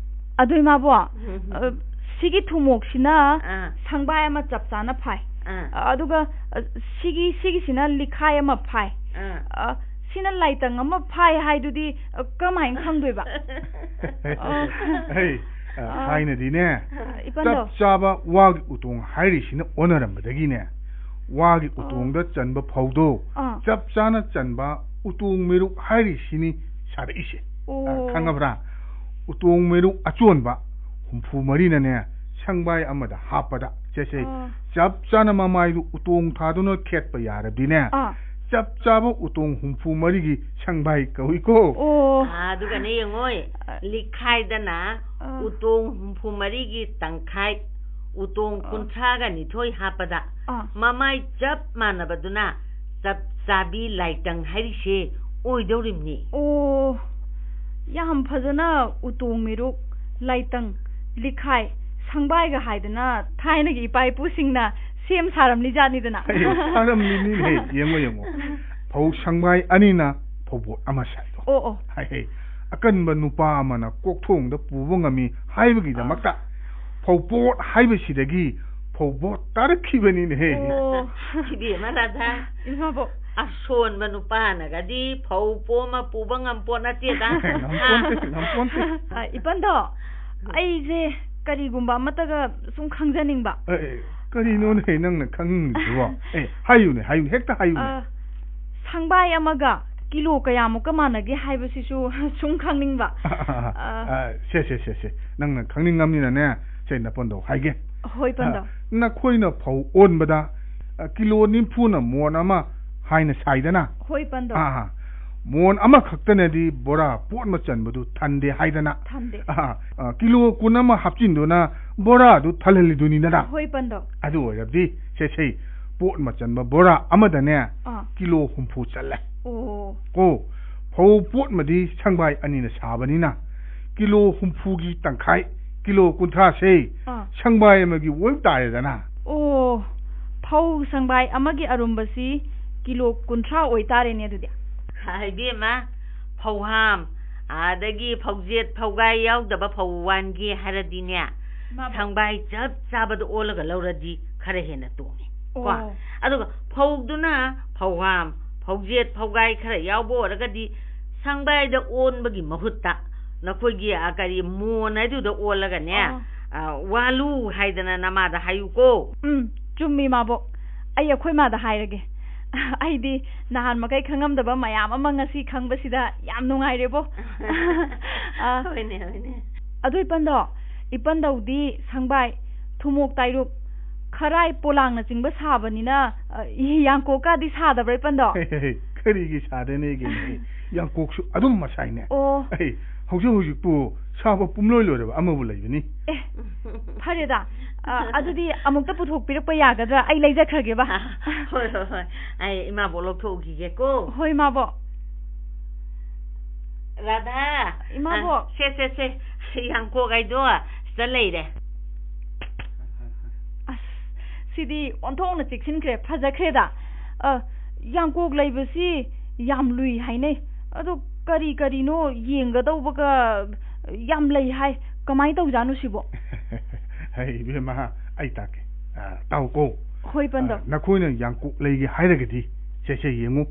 ꯑꯗꯨ ꯏꯃꯥꯕꯣ, ꯎꯝ꯫ ꯑ, ꯁꯤꯒꯤ ꯊꯨꯝꯃꯣꯛꯁꯤꯅ ꯑꯥ꯫ ꯁꯪꯕꯥꯏ ꯑꯃ ꯆꯞ ꯆꯥꯅ ꯐꯥꯏ꯫ ꯑꯥ꯫ ꯑ, ꯑꯗꯨꯒ, ꯑ, ꯁꯤꯒꯤ, ꯁꯤꯒꯤꯁꯤꯅ ꯂꯤꯈꯥꯏ ꯑꯃ ꯐꯥꯏ꯫ ꯑꯥ꯫ ꯑ, ꯁꯤꯅ ꯂꯥꯏꯇꯪ ꯑꯃ ꯐꯥꯏ ꯍꯥꯏꯗꯨꯗꯤ, ꯑ, ꯀꯔꯝꯍꯥꯏꯅ ꯈꯪꯗꯣꯏꯕ? ꯑ꯫ ꯍꯩ, ꯑ, ꯑ꯫ ꯊꯥꯏꯅꯗꯤꯅꯦ, ꯑ, ꯏꯄꯟꯗꯣ꯫ ꯆꯞ ꯆꯥꯕ ꯋꯥꯒꯤ ꯎꯇꯣꯡ ꯍꯥꯏꯔꯤꯁꯤꯅ ꯑꯣꯟꯅꯔꯝꯕꯗꯒꯤꯅꯦ, ꯋꯥꯒꯤ ꯑ꯫ ꯎꯇꯣꯡꯗ ꯆꯟꯕ ꯐꯧꯗꯣ ꯑ꯫ ꯆꯞ ꯆꯥꯅ ꯆꯟꯕ ꯎꯇꯣꯡ ꯃꯦꯔꯨꯛ ꯍꯥꯏꯔꯤꯁꯤꯅꯤ ꯁꯥꯔꯛꯏꯁꯦ꯫ ꯑ, ꯑꯣ꯫ ꯈꯪꯉꯕ꯭ꯔꯥ? ꯎꯇꯣꯡ ꯃꯦꯔꯨꯛ ꯑꯆꯣꯟꯕ ꯍꯨꯝꯐꯨ ꯃꯔꯤꯅꯅꯦ, ꯁꯪꯕꯥꯏ ꯑꯃꯗ ꯍꯥꯞꯄꯗ, ꯁꯦ, ꯁꯦ, ꯑ꯫ ꯆꯞ ꯆꯥꯅ ꯃꯃꯥꯏꯗꯨ ꯎꯇꯣꯡ ꯊꯥꯗꯨꯅ ꯈꯦꯠꯄ ꯌꯥꯔꯕꯗꯤꯅꯦ, ꯑ꯫ ꯆꯞ ꯆꯥꯕ ꯎꯇꯣꯡ ꯍꯨꯝꯐꯨ ꯃꯔꯤꯒꯤ ꯁꯪꯕꯥꯏ ꯀꯧꯏꯀꯣ꯫ ꯑꯣ꯫ ꯑ, ꯑꯗꯨꯒꯅꯦ ꯌꯦꯡꯉꯣꯏ, ꯑ꯫ ꯂꯤꯈꯥꯏꯗꯅ ꯑ꯫ ꯎꯇꯣꯡ ꯍꯨꯝꯐꯨ ꯃꯔꯤꯒꯤ ꯇꯪꯈꯥꯏ, ꯎꯇꯣꯡ ꯑ꯫ ꯀꯨꯟꯊ꯭ꯔꯥꯒ ꯅꯤꯊꯣꯏ ꯍꯥꯞꯄꯗ ꯑ꯫ ꯃꯃꯥꯏ ꯆꯞ ꯃꯥꯟꯅꯕꯗꯨꯅ ꯆꯞ ꯆꯥꯕꯤ ꯂꯥꯏꯇꯪ ꯍꯥꯏꯔꯤꯁꯦ ꯑꯣꯏꯗꯧꯔꯤꯕꯅꯤ꯫ ꯑꯣ, ꯌꯥꯝ ꯐꯖꯅ ꯎꯇꯣꯡ ꯃꯦꯔꯨꯛ, ꯂꯥꯏꯇꯪ, ꯂꯤꯈꯥꯏ, ꯁꯪꯕꯥꯏꯒ ꯍꯥꯏꯗꯅ ꯊꯥꯏꯅꯒꯤ ꯏꯄꯥ ꯏꯄꯨꯁꯤꯡꯅ ꯁꯦꯝ ꯁꯥꯔꯝꯂꯤ ꯖꯥꯠꯅꯤꯗꯅ꯫ ꯍꯦ, ꯁꯥꯔꯝꯂꯤꯅꯤꯅꯦ꯫ ꯌꯦꯡꯉꯣ, ꯌꯦꯡꯉꯣ꯫ ꯐꯧ ꯁꯪꯕꯥꯏ ꯑꯅꯤꯅ ꯐꯧꯕꯣꯠ ꯑꯃ ꯁꯥꯏꯗꯣ꯫ ꯑꯣ, ꯑꯣ꯫ ꯍꯥꯏ, ꯍꯥꯏ꯫ ꯑꯀꯟꯕ ꯅꯨꯄꯥ ꯑꯃꯅ ꯀꯣꯛꯊꯣꯡꯗ ꯄꯨꯕ ꯉꯝꯃꯤ ꯍꯥꯏꯕꯒꯤꯗꯃꯛꯇ ꯑꯥ꯫ ꯐꯧꯄꯣꯠ ꯍꯥꯏꯕꯁꯤꯗꯒꯤ ꯐꯧꯕꯣꯠ ꯇꯥꯔꯛꯈꯤꯕꯅꯤꯅꯦꯍꯦ꯫ ꯑꯣ꯫ ꯏꯕꯦꯝꯃ ꯔꯥꯙꯥ, ꯏꯃꯥꯕꯣꯛ꯫ ꯑꯁꯣꯟꯕ ꯅꯨꯄꯥꯅꯒꯗꯤ ꯐꯧ ꯄꯣꯝꯃ ꯄꯨꯕ ꯉꯝꯄꯣꯠ ꯅꯠꯇꯦꯗ꯫ ꯉꯝꯄꯣꯟꯇꯦ, ꯉꯝꯄꯣꯟꯇꯦ꯫ ꯑ, ꯏꯄꯟꯗꯣ, ꯑꯩꯁꯦ ꯀꯔꯤꯒꯨꯝꯕ ꯑꯃꯠꯇꯒ ꯁꯨꯝ ꯈꯪꯖꯅꯤꯡꯕ꯫ ꯑꯦ, ꯑꯦ, ꯀꯔꯤꯅꯣꯅꯦ ꯅꯪꯅ ꯈꯪꯅꯤꯡꯉꯤꯁꯤꯕꯣ? ꯑꯦ, ꯍꯥꯏꯌꯨꯅꯦ, ꯍꯥꯏꯌꯨꯅꯦ, ꯍꯦꯛꯇ ꯍꯥꯏꯌꯨꯅꯦ꯫ ꯑ, ꯁꯪꯕꯥꯏ ꯑꯃꯒ ꯀꯤꯂꯣ ꯀꯌꯥꯃꯨꯛꯀ ꯃꯥꯟꯅꯒꯦ ꯍꯥꯏꯕꯁꯤꯁꯨ ꯁꯨꯝ ꯈꯪꯅꯤꯡꯕ꯫ ꯑ, ꯑ, ꯁꯦ, ꯁꯦ, ꯁꯦ, ꯁꯦ꯫ ꯅꯪꯅ ꯈꯪꯅꯤꯡꯉꯝꯅꯤꯅꯅꯦ, ꯁꯦ, ꯅꯄꯣꯟꯗꯧ ꯍꯥꯏꯒꯦ꯫ ꯍꯣꯏ, ꯄꯟꯗꯧ꯫ ꯑ, ꯅꯈꯣꯏꯅ ꯐꯧ ꯑꯣꯟꯕꯗ, ꯑ, ꯀꯤꯂꯣ ꯅꯤꯐꯨꯅ ꯃꯣꯟ ꯑꯃ, ꯍꯥꯏꯅ ꯁꯥꯏꯗꯅ꯫ ꯍꯣꯏ ꯄꯟꯗꯣ꯫ ꯑꯥ, ꯃꯣꯟ ꯑꯃꯈꯛꯇꯅꯗꯤ ꯕꯣꯔꯥ ꯄꯣꯠ ꯑꯃ ꯆꯟꯕꯗꯨ ꯊꯟꯗꯦ ꯍꯥꯏꯗꯅ꯫ ꯊꯟꯗꯦ꯫ ꯑꯥ, ꯑꯥ, ꯀꯤꯂꯣ ꯀꯨꯟ ꯑꯃ ꯍꯥꯞꯆꯤꯟꯗꯨꯅ ꯕꯣꯔꯥꯗꯨ ꯊꯜꯍꯜꯂꯤꯗꯨꯅꯤꯗꯅ꯫ ꯍꯣꯏ ꯄꯟꯗꯣ꯫ ꯑꯗꯨ ꯑꯣꯏꯔꯕꯗꯤ ꯁꯦ ꯁꯦ, ꯄꯣꯠ ꯑꯃ ꯆꯟꯕ ꯕꯣꯔꯥ ꯑꯃꯗꯅꯦ ꯑꯥ꯫ ꯀꯤꯂꯣ ꯍꯨꯝꯐꯨ ꯆꯜꯂꯦ꯫ ꯑꯣ꯫ ꯀꯣ, ꯐꯧ ꯄꯣꯠ ꯑꯃꯗꯤ ꯁꯪꯕꯥꯏ ꯑꯅꯤꯅ ꯁꯥꯕꯅꯤꯅ ꯀꯤꯂꯣ ꯍꯨꯝꯐꯨꯒꯤ ꯇꯪꯈꯥꯏ, ꯀꯤꯂꯣ ꯀꯨꯟꯊ꯭ꯔꯥꯁꯦ ꯑꯥ꯫ ꯁꯪꯕꯥꯏ ꯑꯃꯒꯤ ꯑꯣꯏꯕ ꯇꯥꯔꯦꯗꯅ꯫ ꯑꯣ, ꯐꯧ ꯁꯪꯕꯥꯏ ꯑꯃꯒꯤ ꯑꯔꯨꯝꯕꯁꯤ ꯀꯤꯂꯣ ꯀꯨꯟꯊ꯭ꯔꯥ ꯑꯣꯏꯇꯥꯔꯦꯅꯦ ꯑꯗꯨꯗꯤ꯫ ꯏꯕꯦꯝꯃ, ꯐꯧꯍꯥꯝ, ꯑꯗꯒꯤ ꯐꯧꯖꯦꯠ ꯐꯧꯒꯥꯏ ꯌꯥꯎꯗꯕ ꯐꯧ ꯋꯥꯟꯒꯦ ꯍꯥꯏꯔꯗꯤꯅꯦ, ꯏꯃꯥꯕꯣꯛ꯫ ꯁꯪꯕꯥꯏ ꯆꯞ ꯆꯥꯕꯗ ꯑꯣꯜꯂꯒ ꯂꯧꯔꯗꯤ ꯈꯔ ꯍꯦꯟꯅ ꯇꯣꯡꯉꯦ꯫ ꯀꯣ? ꯑꯣ꯫ ꯑꯗꯨꯒ ꯐꯧꯗꯨꯅ ꯐꯧꯍꯥꯝ, ꯐꯧꯖꯦꯠ ꯐꯧꯒꯥꯏ ꯈꯔ ꯌꯥꯎꯕ ꯑꯣꯏꯔꯒꯗꯤ ꯁꯪꯕꯥꯏꯗ ꯑꯣꯟꯕꯒꯤ ꯃꯍꯨꯠꯇ ꯅꯈꯣꯏꯒꯤ, ꯑ, ꯀꯔꯤ, ꯃꯣꯟ ꯍꯥꯏꯗꯨꯗ ꯑꯣꯜꯂꯒꯅꯦ, ꯑꯣ꯫ ꯑ, ꯋꯥꯂꯨ ꯍꯥꯏꯗꯅ ꯅꯃꯥꯗ ꯍꯥꯏꯌꯨꯀꯣ꯫ ꯎꯝ, ꯆꯨꯝꯃꯤ ꯏꯃꯥꯕꯣꯛ꯫ ꯑꯩ ꯑꯩꯈꯣꯏ ꯃꯥꯗ ꯍꯥꯏꯔꯒꯦ꯫ ꯑꯩꯗꯤ ꯅꯍꯥꯟ ꯃꯈꯩ ꯈꯪꯉꯝꯗꯕ ꯃꯌꯥꯝ ꯑꯃ ꯉꯁꯤ ꯈꯪꯕꯁꯤꯗ ꯌꯥꯝ ꯅꯨꯡꯉꯥꯏꯔꯦꯕꯣ꯫ ꯑ, ꯍꯣꯏꯅꯦ, ꯍꯣꯏꯅꯦ꯫ ꯑꯗꯨ ꯏꯄꯟꯗꯣ, ꯏꯄꯟꯗꯧꯗꯤ ꯁꯪꯕꯥꯏ, ꯊꯨꯃꯣꯛ ꯇꯥꯏꯔꯨꯛ, ꯈꯔꯥꯏ ꯄꯣꯂꯥꯡꯅꯆꯤꯡꯕ ꯁꯥꯕꯅꯤꯅ, ꯑ, ꯌꯥꯡꯀꯣꯛꯀꯥꯗꯤ ꯁꯥꯗꯕ꯭ꯔꯥ ꯏꯄꯟꯗꯣ? ꯀꯔꯤꯒꯤ ꯁꯥꯗꯣꯏꯅꯦꯒꯦꯅꯦ? ꯌꯥꯡꯀꯣꯛꯁꯨ ꯑꯗꯨꯝ ꯃꯁꯥꯏꯅꯦ꯫ ꯑꯣ꯫ ꯑꯩ ꯍꯧꯖꯤꯛ ꯍꯧꯖꯤꯛꯄꯨ ꯁꯥꯕ ꯄꯨꯝꯂꯣꯏ ꯂꯣꯏꯔꯕ ꯑꯃꯕꯨ ꯂꯩꯕꯅꯤ꯫ ꯑꯦ, ꯐꯔꯦꯗ꯫ ꯑ, ꯑꯗꯨꯗꯤ ꯑꯃꯨꯛꯇ ꯄꯨꯊꯣꯛꯄꯤꯔꯛꯄ ꯌꯥꯒꯗ꯭ꯔꯥ? ꯑꯩ ꯂꯩꯖꯈ꯭ꯔꯒꯦꯕ꯫ ꯍꯣꯏ, ꯍꯣꯏ, ꯍꯣꯏ꯫ ꯑꯩ ꯏꯃꯥꯕꯣꯛ ꯂꯧꯊꯣꯛꯎꯈꯤꯒꯦꯀꯣ꯫ ꯍꯣꯏ, ꯏꯃꯥꯕꯣꯛ꯫ ꯔꯥꯙꯥ꯫ ꯏꯃꯥꯕꯣꯛ꯫ ꯑ, ꯁꯦ, ꯁꯦ, ꯁꯦ꯫ ꯌꯥꯡꯀꯣꯛ ꯍꯥꯏꯗꯣ ꯁꯤꯗ ꯂꯩꯔꯦ꯫ ꯑꯁ, ꯁꯤꯗꯤ ꯑꯣꯟꯊꯣꯛꯅ ꯆꯦꯛꯁꯤꯟꯈ꯭ꯔꯦ, ꯐꯖꯈ꯭ꯔꯦꯗ꯫ ꯑ, ꯌꯥꯡꯀꯣꯛ ꯂꯩꯕꯁꯤ ꯌꯥꯝ ꯂꯨꯏ ꯍꯥꯏꯅꯩ꯫ ꯑꯗꯣ ꯀꯔꯤ ꯀꯔꯤꯅꯣ ꯌꯦꯡꯒꯗꯧꯕꯒ ꯌꯥꯝ ꯂꯩ ꯍꯥꯏ꯫ ꯀꯃꯥꯏꯅ ꯇꯧꯖꯥꯠꯅꯣ ꯁꯤꯕꯣ? ꯍꯩ, ꯏꯕꯦꯝꯃ, ꯑꯩ ꯇꯥꯛꯀꯦ꯫ ꯑ, ꯇꯥꯎꯀꯣ꯫ ꯍꯣꯏ, ꯄꯟꯗꯣ꯫ ꯑ, ꯅꯈꯣꯏꯅ ꯌꯥꯡꯀꯣꯛ ꯂꯩꯒꯦ ꯍꯥꯏꯔꯒꯗꯤ, ꯁꯦ, ꯁꯦ, ꯌꯦꯡꯉꯨ꯫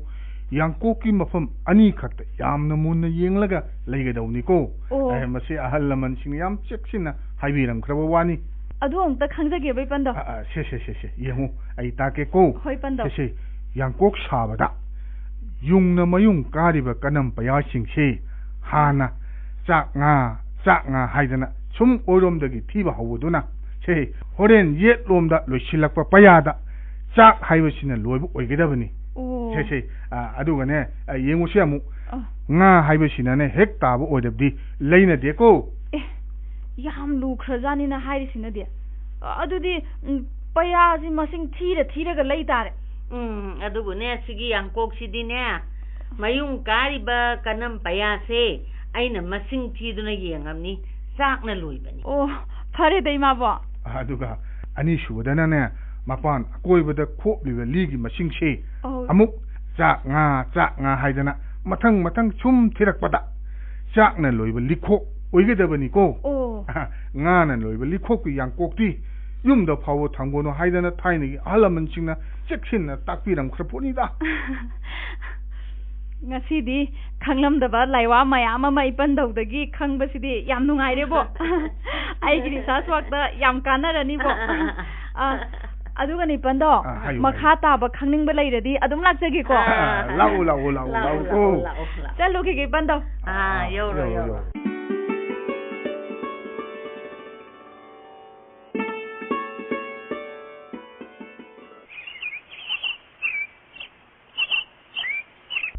ꯌꯥꯡꯀꯣꯛꯀꯤ ꯃꯐꯝ ꯑꯅꯤꯈꯛꯇ ꯌꯥꯝꯅ ꯃꯨꯟꯅ ꯌꯦꯡꯂꯒ ꯂꯩꯒꯗꯧꯅꯤꯀꯣ꯫ ꯑꯣ꯫ ꯑ, ꯃꯁꯤ ꯑꯍꯜ ꯂꯃꯟꯁꯤꯡꯅ ꯌꯥꯝ ꯆꯦꯛꯁꯤꯟꯅ ꯍꯥꯏꯕꯤꯔꯝꯈ꯭ꯔꯕ ꯋꯥꯅꯤ꯫ ꯑꯗꯨ ꯑꯃꯨꯛꯇ ꯈꯪꯖꯒꯦꯕ, ꯏꯄꯟꯗꯣ꯫ ꯑ, ꯑ, ꯁꯦ, ꯁꯦ, ꯁꯦ, ꯁꯦ, ꯌꯦꯡꯉꯨ, ꯑꯩ ꯇꯥꯛꯀꯦꯀꯣ꯫ ꯍꯣꯏ, ꯄꯟꯗꯣ꯫ ꯁꯦ, ꯁꯦ, ꯌꯥꯡꯀꯣꯛ ꯁꯥꯕꯗ ꯌꯨꯡꯅ ꯃꯌꯨꯡ ꯀꯥꯔꯤꯕ ꯀꯅꯝ ꯄꯌꯥꯁꯤꯡꯁꯤ ꯍꯥꯟꯅ ꯆꯥꯛ ꯉꯥ, ꯆꯥꯛ ꯉꯥ ꯍꯥꯏꯗꯅ ꯁꯨꯝ ꯑꯣꯏꯔꯣꯝꯗꯒꯤ ꯊꯤꯕ ꯍꯧꯕꯗꯨꯅ, ꯁꯦ, ꯍꯣꯔꯦꯟ ꯌꯦꯠꯂꯣꯝꯗ ꯂꯣꯏꯁꯤꯜꯂꯛꯄ ꯄꯌꯥꯗ ꯆꯥꯛ ꯍꯥꯏꯕꯁꯤꯅ ꯂꯣꯏꯕ ꯑꯣꯏꯒꯗꯕꯅꯤ꯫ ꯑꯣ꯫ ꯁꯦ, ꯁꯦ, ꯑ, ꯑꯗꯨꯒꯅꯦ, ꯑ, ꯌꯦꯡꯉꯨꯁꯤ ꯑꯃꯨꯛ꯫ ꯑ꯫ ꯉꯥ ꯍꯥꯏꯕꯁꯤꯅꯅꯦ ꯍꯦꯛ ꯇꯥꯕ ꯑꯣꯏꯗꯕꯗꯤ ꯂꯩꯅꯗꯦꯀꯣ꯫ ꯑꯦ, ꯌꯥꯝ ꯂꯨꯈ꯭ꯔꯖꯥꯠꯅꯤꯅ ꯍꯥꯏꯔꯤꯁꯤꯅꯗꯤ꯫ ꯑ, ꯑꯗꯨꯗꯤ, ꯎꯝ, ꯄꯩꯌꯥꯁꯤ ꯃꯁꯤꯡ ꯊꯤꯔ ꯊꯤꯔꯒ ꯂꯩ ꯇꯥꯔꯦ꯫ ꯎꯝ, ꯑꯗꯨꯕꯨꯅꯦ, ꯁꯤꯒꯤ ꯌꯥꯡꯀꯣꯛꯁꯤꯗꯤꯅꯦ, ꯃꯌꯨꯡ ꯀꯥꯔꯤꯕ ꯀꯅꯝ ꯄꯩꯌꯥꯁꯦ ꯑꯩꯅ ꯃꯁꯤꯡ ꯊꯤꯗꯨꯅ ꯌꯦꯡꯉꯝꯅꯤ, ꯆꯥꯛꯅ ꯂꯣꯏꯕꯅꯤ꯫ ꯑꯣ, ꯐꯔꯦꯗ, ꯏꯃꯥꯕꯣ꯫ ꯑꯗꯨꯒ ꯑꯅꯤꯁꯨꯕꯗꯅꯅꯦ, ꯃꯄꯥꯟ ꯑꯀꯣꯏꯕꯗ ꯈꯣꯞꯂꯤꯕ ꯂꯤꯒꯤ ꯃꯁꯤꯡꯁꯦ ꯑꯧ꯫ ꯑꯃꯨꯛ ꯆꯥꯛ ꯉꯥ, ꯆꯥꯛ ꯉꯥ ꯍꯥꯏꯗꯅ ꯃꯊꯪ ꯃꯊꯪ ꯁꯨꯝ ꯊꯤꯔꯛꯄꯗ ꯆꯥꯛꯅ ꯂꯣꯏꯕ ꯂꯤꯈꯣꯛ ꯑꯣꯏꯒꯗꯕꯅꯤꯀꯣ꯫ ꯑꯣ꯫ ꯉꯥꯅ ꯂꯣꯏꯕ ꯂꯤꯈꯣꯛꯀꯤ ꯌꯥꯡꯀꯣꯛꯇꯤ ꯌꯨꯝꯗ ꯐꯥꯎꯕ ꯊꯝꯒꯅꯨ ꯍꯥꯏꯗꯅ ꯊꯥꯏꯅꯒꯤ ꯑꯍꯜ ꯂꯃꯟꯁꯤꯡꯅ ꯆꯦꯛꯁꯤꯟꯅ ꯇꯥꯛꯄꯤꯔꯝꯈ꯭ꯔ ꯄꯣꯠꯅꯤꯗ꯫ ꯉꯁꯤꯗꯤ ꯈꯪꯂꯝꯗꯕ ꯂꯥꯏꯋꯥ ꯃꯌꯥꯝ ꯑꯃ ꯏꯄꯟꯗꯧꯗꯒꯤ ꯈꯪꯕꯁꯤꯗꯤ ꯌꯥꯝ ꯅꯨꯡꯉꯥꯏꯔꯦꯕꯣ꯫ ꯑꯩꯒꯤ research workꯇ ꯌꯥꯝ ꯀꯥꯟꯅꯔꯅꯤꯕꯣ꯫ ꯑ, ꯑꯗꯨꯒꯅꯦ ꯏꯄꯟꯗꯣ, ꯑ, ꯍꯥꯏꯌꯨ, ꯃꯈꯥ ꯍꯥꯏꯌꯨ꯫ ꯇꯥꯕ ꯈꯪꯅꯤꯡꯕ ꯂꯩꯔꯗꯤ ꯑꯗꯨꯝ ꯂꯥꯛꯆꯒꯦꯀꯣ꯫ ꯑ, ꯂꯥꯛꯎ, ꯂꯥꯛꯎ, ꯂꯥꯛꯎ, ꯂꯥꯛꯎ, ꯂꯥꯛꯎ, ꯂꯥꯛꯎ, ꯂꯥꯛꯎ, ꯂꯥꯛꯎ꯫ ꯆꯠꯂꯨꯈꯤꯒꯦ ꯏꯄꯟꯗꯣ꯫ ꯑ, ꯑ, ꯌꯧꯔꯣ, ꯌꯧꯔꯣ, ꯌꯧꯔꯣ꯫ ꯌꯧꯔꯣ꯫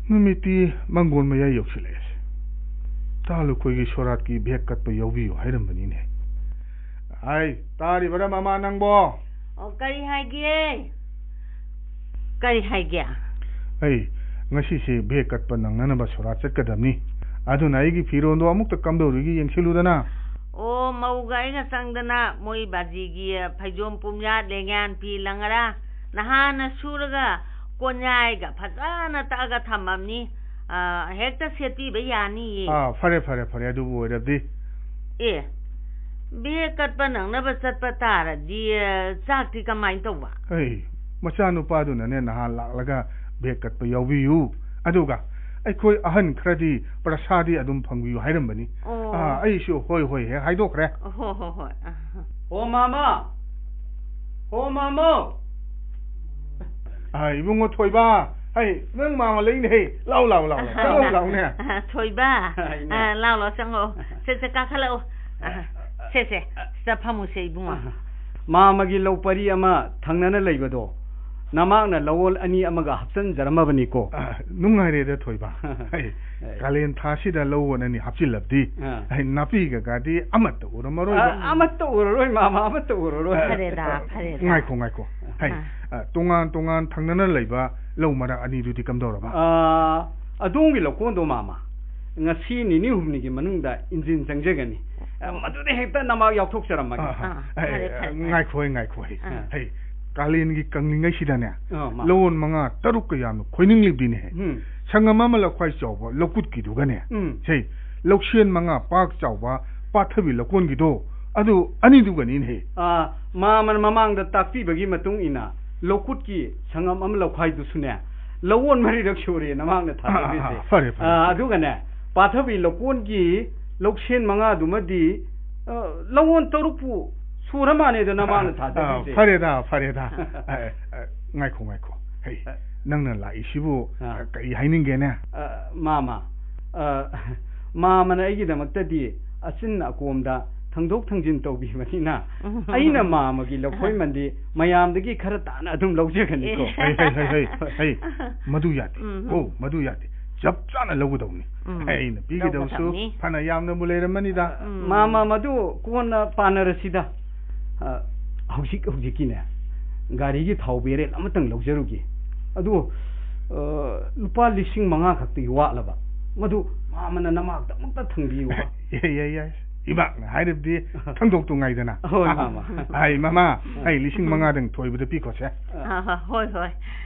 ꯅꯨꯃꯤꯠꯇꯤ ꯃꯪꯒꯣꯜ ꯃꯌꯥꯏ ꯌꯧꯁꯤꯜꯂꯛꯑꯦ꯫ ꯇꯥ ꯂꯨꯈꯣꯏꯒꯤ ꯁꯣꯔꯥꯠꯀꯤ ꯚꯦꯛ ꯀꯠꯄ ꯌꯥꯎꯕꯤꯌꯨ ꯍꯥꯏꯔꯝꯕꯅꯤꯅꯦ꯫ ꯑꯩ, ꯇꯥꯔꯤꯕꯔꯥ ꯃꯃꯥ ꯅꯪꯕꯣ? ꯑꯣ, ꯀꯔꯤ ꯍꯥꯏꯒꯦ? ꯀꯔꯤ ꯍꯥꯏꯒꯦ? ꯑꯩ, ꯉꯁꯤꯁꯦ ꯚꯦꯛ ꯀꯠꯄ ꯅꯪꯅꯅꯕ ꯁꯣꯔꯥꯠ ꯆꯠꯀꯗꯕꯅꯤ꯫ ꯑꯗꯨꯅ ꯑꯩꯒꯤ ꯐꯤꯔꯣꯟꯗꯣ ꯑꯃꯨꯛꯇ ꯀꯝꯗꯧꯔꯤꯒꯦ ꯌꯦꯡꯁꯤꯜꯂꯨꯗꯅ꯫ ꯑꯣ, ꯃꯧꯒ ꯑꯩꯒ ꯆꯪꯗꯅ ꯃꯣꯏ ꯕꯥꯖꯤꯒꯤ ꯐꯩꯖꯣꯝ ꯄꯨꯝꯌꯥꯠ, ꯂꯦꯡꯌꯥꯟ ꯐꯤ ꯂꯪꯉꯔꯥ ꯅꯍꯥꯟꯅ ꯁꯨꯔꯒ ꯀꯣꯟꯌꯥꯏꯒ ꯐꯖꯅ ꯇꯛꯑꯒ ꯊꯝꯃꯝꯅꯤ꯫ ꯑ, ꯍꯦꯛꯇ ꯁꯦꯠꯄꯤꯕ ꯌꯥꯅꯤꯌꯦ꯫ ꯑꯥ, ꯐꯔꯦ, ꯐꯔꯦ, ꯐꯔꯦ, ꯑꯗꯨꯕꯨ ꯑꯣꯏꯔꯕꯗꯤ꯫ ꯑꯦ, ꯚꯦꯛ ꯀꯠꯄ ꯅꯪꯅꯕ ꯆꯠꯄ ꯇꯥꯔꯗꯤ, ꯑ, ꯆꯥꯛꯇꯤ ꯀꯃꯥꯏꯅ ꯇꯧꯕ? ꯑꯩ, ꯃꯆꯥꯅꯨꯄꯥꯗꯨꯅꯅꯦ ꯅꯍꯥꯟ ꯂꯥꯛꯂꯒ ꯚꯦꯛ ꯀꯠꯄ ꯌꯥꯎꯕꯤꯌꯨ, ꯑꯗꯨꯒ ꯑꯩꯈꯣꯏ ꯑꯍꯟ ꯈꯔꯗꯤ ꯄ꯭ꯔꯁꯥꯗꯤ ꯑꯗꯨꯝ ꯐꯪꯕꯤꯌꯨ ꯍꯥꯏꯔꯝꯕꯅꯤ꯫ ꯑꯣ꯫ ꯑꯥ, ꯑꯩꯁꯨ ꯍꯣꯏ, ꯍꯣꯏ ꯍꯦꯛ ꯍꯥꯏꯗꯣꯛꯈ꯭ꯔꯦ꯫ ꯍꯣ, ꯍꯣ, ꯍꯣꯏ꯫ ꯑ꯫ ꯑꯣ, ꯃꯥꯃ! ꯑꯣ, ꯃꯥꯃ! ꯑ, ꯏꯕꯨꯡꯉꯣ ꯊꯣꯏꯕ, ꯍꯩ, ꯅꯪ ꯃꯥꯃ ꯂꯩꯅꯦ, ꯍꯩ, ꯂꯥꯎ, ꯂꯥꯎ, ꯂꯥꯎ, ꯂꯥꯎ, ꯆꯪꯉꯛꯎ, ꯂꯥꯎꯅꯦ꯫ ꯊꯣꯏꯕ, ꯍꯥꯏꯅꯦ꯫ ꯑ, ꯂꯥꯎ, ꯂꯥꯎ, ꯆꯪꯉꯛꯑꯣ꯫ ꯁꯦ, ꯁꯦ, ꯀꯥꯈꯠꯂꯛꯑꯣ꯫ ꯑ, ꯁꯦ, ꯁꯦ, ꯁꯤꯗ ꯐꯝꯃꯨꯁꯦ, ꯏꯕꯨꯡꯉꯣ꯫ ꯃꯥꯃꯒꯤ ꯂꯧ ꯄꯔꯤ ꯑꯃ ꯊꯪꯅꯅ ꯂꯩꯕꯗꯣ, ꯅꯃꯥꯡꯅ ꯂꯧꯑꯣꯟ ꯑꯅꯤ ꯑꯃꯒ ꯍꯥꯞꯆꯤꯟꯖꯔꯝꯃꯕꯅꯤꯀꯣ꯫ ꯑ, ꯅꯨꯡꯉꯥꯏꯔꯦꯗ, ꯊꯣꯏꯕ꯫ ꯑꯩ, ꯑꯩ꯫ ꯀꯥꯂꯦꯟ ꯊꯥꯁꯤꯗ ꯂꯧꯑꯣꯟ ꯑꯅꯤ ꯍꯥꯞꯆꯤꯜꯂꯕꯗꯤ, ꯑꯥ꯫ ꯑꯩ ꯅꯥꯄꯤ ꯀꯩꯀꯥꯗꯤ ꯑꯃꯠꯇ ꯎꯔꯝꯃꯔꯣꯏꯕ꯫ ꯑ, ꯑꯃꯠꯇ ꯎꯔꯔꯣꯏ, ꯃꯥꯃ, ꯑꯃꯠꯇ ꯎꯔꯔꯣꯏ꯫ ꯑ, ꯐꯔꯦꯗ, ꯐꯔꯦꯗ꯫ ꯉꯥꯏꯈꯣ, ꯉꯥꯏꯈꯣ꯫ ꯍꯩ, ꯑꯥ꯫ ꯑ, ꯇꯣꯉꯥꯟ ꯇꯣꯉꯥꯟ ꯊꯪꯅꯅ ꯂꯩꯕ ꯂꯧ ꯃꯔꯥꯛ ꯑꯅꯤꯗꯨꯗꯤ ꯀꯝꯗꯧꯔꯕ? ꯑ, ꯑꯗꯣꯝꯒꯤ ꯂꯧꯀꯣꯟꯗꯣ, ꯃꯥꯃ, ꯉꯁꯤ ꯅꯤꯅꯤ ꯍꯨꯝꯅꯤꯒꯤ ꯃꯅꯨꯡꯗ ꯏꯟꯖꯤꯟ ꯆꯪꯖꯒꯅꯤ꯫ ꯑ, ꯃꯗꯨꯗ ꯍꯦꯛꯇ ꯅꯃꯥꯛ ꯌꯥꯎꯊꯣꯛꯆꯔꯝꯃꯒꯦ꯫ ꯑ, ꯑ, ꯑ, ꯐꯔꯦ, ꯑꯦ, ꯐꯔꯦ, ꯐꯔꯦ꯫ ꯉꯥꯏꯈꯣ, ꯉꯥꯏꯈꯣ, ꯍꯩ, ꯑ꯫ ꯍꯩ, ꯀꯥꯂꯦꯟꯒꯤ ꯀꯪꯂꯤꯉꯩꯁꯤꯗꯅꯦ, ꯑ, ꯃꯥ꯫ ꯂꯧꯑꯣꯟ ꯃꯉꯥ ꯇꯔꯨꯛꯀ ꯌꯥꯝꯅ ꯈꯣꯏꯅꯤꯡꯂꯤꯕꯅꯤꯅꯦ꯫ ꯎꯝ꯫ ꯁꯪꯉꯝ ꯑꯃ ꯂꯧꯈꯥꯏ ꯆꯥꯎꯕ ꯂꯧꯀꯨꯠꯀꯤꯗꯨꯒꯅꯦ, ꯎꯝ꯫ ꯁꯦ, ꯂꯧꯁꯦꯟ ꯃꯉꯥ ꯄꯥꯛ ꯆꯥꯎꯕ ꯄꯥꯊꯕꯤ ꯂꯧꯀꯣꯟꯒꯤꯗꯣ, ꯑꯗꯨ ꯑꯅꯤꯗꯨꯒꯅꯤꯅꯦ꯫ ꯑ, ꯃꯥꯃꯅ ꯃꯃꯥꯡꯗ ꯇꯥꯛꯄꯤꯕꯒꯤ ꯃꯇꯨꯡ ꯏꯟꯅ, ꯂꯧꯀꯨꯠꯀꯤ ꯁꯪꯉꯝ ꯑꯃ ꯂꯧꯈꯥꯏꯗꯨꯁꯨꯅꯦ, ꯂꯧꯑꯣꯟ ꯃꯔꯤꯔꯛ ꯁꯨꯔꯦ ꯅꯃꯥꯛꯅ ꯊꯥꯗꯣꯛꯂꯤꯁꯦ꯫ ꯑꯥ, ꯑꯥ, ꯑꯥ, ꯐꯔꯦ, ꯐꯔꯦ, ꯑꯥ, ꯐꯔꯦ꯫ ꯑꯗꯨꯒꯅꯦ, ꯄꯥꯊꯕꯤ ꯂꯧꯀꯣꯟꯒꯤ ꯂꯧꯁꯦꯟ ꯃꯉꯥꯗꯨꯃꯗꯤ, ꯑ, ꯂꯧꯑꯣꯟ ꯇꯔꯨꯛꯄꯨ ꯁꯨꯔ ꯃꯥꯜꯂꯦꯗ ꯅꯃꯥꯛꯅ ꯑꯥ, ꯑꯥ, ꯊꯥꯗꯣꯛꯂꯤꯁꯦ꯫ ꯐꯔꯦꯗ, ꯐꯔꯦꯗ꯫ ꯑ, ꯑ, ꯉꯥꯏꯈꯣ, ꯉꯥꯏꯈꯣ꯫ ꯍꯩ, ꯑ꯫ ꯅꯪꯅ ꯂꯥꯛꯏꯁꯤꯕꯨ, ꯑꯥ꯫ ꯑ, ꯀꯔꯤ ꯍꯥꯏꯅꯤꯡꯒꯦꯅꯦ? ꯑ, ꯃꯥꯃ, ꯑ, ꯃꯥꯃꯅ ꯑꯩꯒꯤꯗꯃꯛꯇꯗꯤ ꯑꯆꯤꯟ ꯑꯀꯣꯝꯗ ꯊꯪꯗꯣꯛ ꯊꯪꯖꯤꯟ ꯇꯧꯕꯤꯕꯅꯤꯅ, ꯎꯝ꯫ ꯑꯩꯅ ꯃꯥꯃꯒꯤ ꯂꯧꯈꯣꯏꯃꯟꯗꯤ ꯃꯌꯥꯝꯗꯒꯤ ꯈꯔ ꯇꯥꯅ ꯑꯗꯨꯝ ꯂꯧꯖꯒꯅꯤꯀꯣ꯫ ꯑꯦ꯫ ꯍꯩ, ꯍꯩ, ꯍꯩ, ꯍꯩ, ꯍꯩ꯫ ꯎꯝ꯫ ꯃꯗꯨ ꯌꯥꯗꯦ꯫ ꯎꯝ꯫ ꯀꯣ, ꯃꯗꯨ ꯌꯥꯗꯦ꯫ ꯆꯞ ꯆꯥꯅ ꯂꯧꯒꯗꯧꯅꯤ꯫ ꯎꯝ꯫ ꯑꯩꯅ ꯄꯤꯒꯗꯧꯁꯨ ꯂꯧꯒꯗꯕꯅꯤ꯫ ꯐꯅ ꯌꯥꯝꯅꯕꯨ ꯂꯩꯔꯝꯃꯅꯤꯗ꯫ ꯎꯝ꯫ ꯃꯥꯃ, ꯃꯗꯨ ꯀꯣꯟꯅ ꯄꯥꯟꯅꯔꯁꯤꯗ꯫ ꯑ, ꯍꯧꯖꯤꯛ ꯍꯧꯖꯤꯛꯀꯤꯅꯦ, ꯒꯥꯔꯤꯒꯤ ꯊꯥꯎ ꯕꯦꯔꯦꯜ ꯑꯃꯇꯪ ꯂꯧꯖꯔꯨꯒꯦ꯫ ꯑꯗꯨ, ꯑ, ꯂꯨꯄꯥ ꯂꯤꯁꯤꯡ ꯃꯉꯥ ꯈꯛꯇꯒꯤ ꯋꯥꯠꯂꯕ꯫ ꯃꯗꯨ ꯃꯥꯃꯅ ꯅꯃꯥꯛꯇ ꯑꯃꯨꯛꯇ ꯊꯝꯕꯤꯌꯨꯕ꯫ ꯌꯥꯏ, ꯌꯥꯏ, ꯌꯥꯏ꯫ ꯏꯃꯥꯛꯅ ꯍꯥꯏꯔꯕꯗꯤ ꯊꯪꯗꯣꯛꯇꯨ ꯉꯥꯏꯗꯅ꯫ ꯍꯣꯏ, ꯃꯥꯃ꯫ ꯍꯥꯏ, ꯃꯃꯥ, ꯑꯩ ꯂꯤꯁꯤꯡ ꯃꯉꯥꯗꯪ ꯊꯣꯏꯕꯗ ꯄꯤꯈꯣꯁꯦ꯫ ꯑ, ꯍꯣꯏ, ꯍꯣꯏ꯫